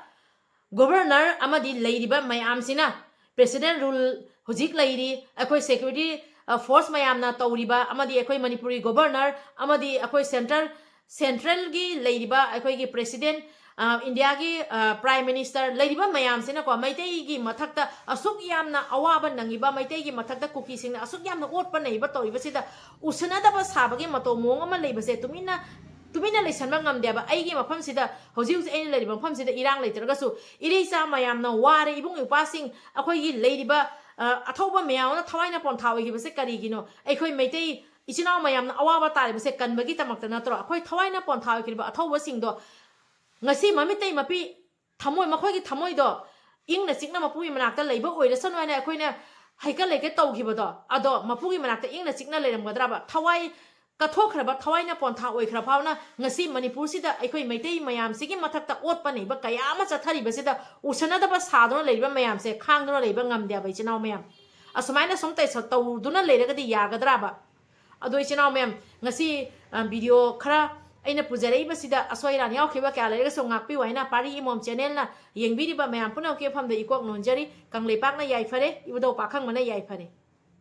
ꯒꯣꯚꯔꯅꯔ ꯑꯃꯗꯤ ꯂꯩꯔꯤꯕ ꯃꯌꯥꯝꯁꯤꯅ, ꯄ꯭ꯔꯦꯁꯤꯗꯦꯟ ꯔꯨꯜ ꯍꯧꯖꯤꯛ ꯂꯩꯔꯤ, ꯑꯩꯈꯣꯏ ꯁꯦꯀ꯭ꯌꯨꯔꯤꯇꯤ, ꯑ, ꯐꯣꯔꯁ ꯃꯌꯥꯝꯅ ꯇꯧꯔꯤꯕ, ꯑꯃꯗꯤ ꯑꯩꯈꯣꯏ ꯃꯅꯤꯄꯨꯔꯒꯤ ꯒꯣꯚꯔꯅꯔ, ꯑꯃꯗꯤ ꯑꯩꯈꯣꯏ ꯁꯦꯟꯇ꯭ꯔꯦꯜ, ꯁꯦꯟꯇ꯭ꯔꯦꯜꯒꯤ ꯂꯩꯔꯤꯕ ꯑꯩꯈꯣꯏꯒꯤ ꯄ꯭ꯔꯦꯁꯤꯗꯦꯟ, ꯑ, ꯏꯟꯗꯤꯌꯥꯒꯤ, ꯑ, ꯄ꯭ꯔꯥꯏꯝ ꯃꯤꯅꯤꯁꯇꯔ ꯂꯩꯔꯤꯕ ꯃꯌꯥꯝꯁꯤꯅꯀꯣ, ꯃꯩꯇꯩꯒꯤ ꯃꯊꯛꯇ ꯑꯁꯨꯛ ꯌꯥꯝꯅ ꯑꯋꯥꯕ ꯅꯪꯉꯤꯕ, ꯃꯩꯇꯩꯒꯤ ꯃꯊꯛꯇ ꯀꯨꯀꯤꯁꯤꯡꯅ ꯑꯁꯨꯛ ꯌꯥꯝꯅ ꯑꯣꯠꯄ ꯅꯩꯕ ꯇꯧꯔꯤꯕꯁꯤꯗ ꯎꯁꯤꯟꯅꯗꯕ ꯁꯥꯕꯒꯤ ꯃꯇꯧ ꯃꯑꯣꯡ ꯑꯃ ꯂꯩꯕꯁꯦ ꯇꯨꯃꯤꯟꯅ, ꯇꯨꯃꯤꯟꯅ ꯂꯩꯁꯟꯕ ꯉꯝꯗꯦꯕ꯫ ꯑꯩꯒꯤ ꯃꯐꯝꯁꯤꯗ, ꯍꯧꯖꯤꯛ ꯍꯧꯖꯤꯛ ꯑꯩꯅ ꯂꯩꯔꯤꯕ ꯃꯐꯝꯁꯤꯗ ꯏꯔꯥꯡ ꯂꯩꯇ꯭ꯔꯒꯁꯨ ꯏꯔꯩꯆꯥ ꯃꯌꯥꯝꯅ ꯋꯥꯔꯦ, ꯏꯕꯨꯡ ꯏꯄ꯭ꯋꯥꯁꯤꯡ, ꯑꯩꯈꯣꯏꯒꯤ ꯂꯩꯔꯤꯕ, ꯑ, ꯑꯊꯧꯕ ꯃꯌꯥꯝ ꯑꯃꯅ ꯊꯋꯥꯏꯅ ꯄꯣꯟꯊꯥ ꯑꯣꯏꯈꯤꯕꯁꯦ ꯀꯔꯤꯒꯤꯅꯣ? ꯑꯩꯈꯣꯏ ꯃꯩꯇꯩ ꯏꯆꯤꯟ ꯏꯅꯥꯎ ꯃꯌꯥꯝꯅ ꯑꯋꯥꯕ ꯇꯥꯔꯤꯕꯁꯦ ꯀꯟꯕꯒꯤꯗꯃꯛꯇ ꯅꯠꯇ꯭ꯔꯣ? ꯑꯩꯈꯣꯏ ꯊꯋꯥꯏꯅ ꯄꯣꯟꯊꯥ ꯑꯣꯏꯈꯤꯕ ꯑꯊꯧꯕꯁꯤꯡꯗꯣ ꯉꯁꯤ ꯃꯃꯤꯠꯇꯩ ꯃꯄꯤ ꯊꯃꯣꯏ, ꯃꯈꯣꯏꯒꯤ ꯊꯃꯣꯏꯗꯣ ꯏꯪꯅ ꯆꯤꯛꯅ ꯃꯄꯨꯒꯤ ꯃꯅꯥꯛꯇ ꯂꯩꯕ ꯑꯣꯏꯔꯁꯅꯨ ꯍꯥꯏꯅ ꯑꯩꯈꯣꯏꯅ ꯍꯩꯀꯠ ꯂꯩꯀꯠ ꯇꯧꯈꯤꯕꯗꯣ, ꯑꯗꯣ ꯃꯄꯨꯒꯤ ꯃꯅꯥꯛꯇ ꯏꯪꯅ ꯆꯤꯛꯅ ꯂꯩꯔꯝꯒꯗ꯭ꯔꯕ? ꯊꯋꯥꯏ ꯀꯠꯊꯣꯛꯈ꯭ꯔꯕ, ꯊꯋꯥꯏꯅ ꯄꯣꯟꯊꯥ ꯑꯣꯏꯈ꯭ꯔ ꯐꯥꯎꯅ ꯉꯁꯤ ꯃꯅꯤꯄꯨꯔꯁꯤꯗ ꯑꯩꯈꯣꯏ ꯃꯩꯇꯩ ꯃꯌꯥꯝꯁꯤꯒꯤ ꯃꯊꯛꯇ ꯑꯣꯠꯄ ꯅꯩꯕ ꯀꯌꯥ ꯑꯃ ꯆꯠꯊꯔꯤꯕꯁꯤꯗ ꯎꯁꯟꯅꯗꯕ ꯁꯥꯗꯨꯅ ꯂꯩꯔꯤꯕ ꯃꯌꯥꯝꯁꯦ ꯈꯥꯡꯗꯨꯅ ꯂꯩꯕ ꯉꯝꯗꯦ ꯍꯥꯏꯕ, ꯏꯆꯤꯟ ꯏꯅꯥꯎ ꯃꯌꯥꯝ꯫ ꯑꯁꯨꯃꯥꯏꯅ ꯁꯨꯝ ꯇꯩꯁ-, ꯇꯧꯗꯨꯅ ꯂꯩꯔꯒꯗꯤ ꯌꯥꯒꯗ꯭ꯔꯕ? ꯑꯗꯣ ꯏꯆꯤꯟ ꯏꯅꯥꯎ ꯃꯌꯥꯝ, ꯉꯁꯤ, ꯑ, ꯚꯤꯗꯤꯑꯣ ꯈꯔ ꯑꯩꯅ ꯄꯨꯖꯔꯛꯏꯕꯁꯤꯗ ꯑꯁꯣꯏ ꯑꯔꯥꯟ ꯌꯥꯎꯈꯤꯕ ꯀꯌꯥ ꯂꯩꯔꯒꯁꯨ ꯉꯥꯛꯄꯤꯌꯨ ꯍꯥꯏꯅ ꯄꯥꯔꯤ ꯏꯃꯣꯝ ꯆꯦꯅꯦꯜꯅ ꯌꯦꯡꯕꯤꯔꯤꯕ ꯃꯌꯥꯝ ꯄꯨꯝꯅꯃꯛꯀꯤ ꯃꯐꯝꯗ ꯏꯀꯣꯛ ꯅꯣꯟꯖꯔꯤ꯫ ꯀꯪꯂꯩꯄꯥꯛꯅ ꯌꯥꯏꯐꯔꯦ, ꯏꯕꯨꯙꯧ ꯄꯥꯈꯪꯕꯅ ꯌꯥꯏꯐꯔꯦ꯫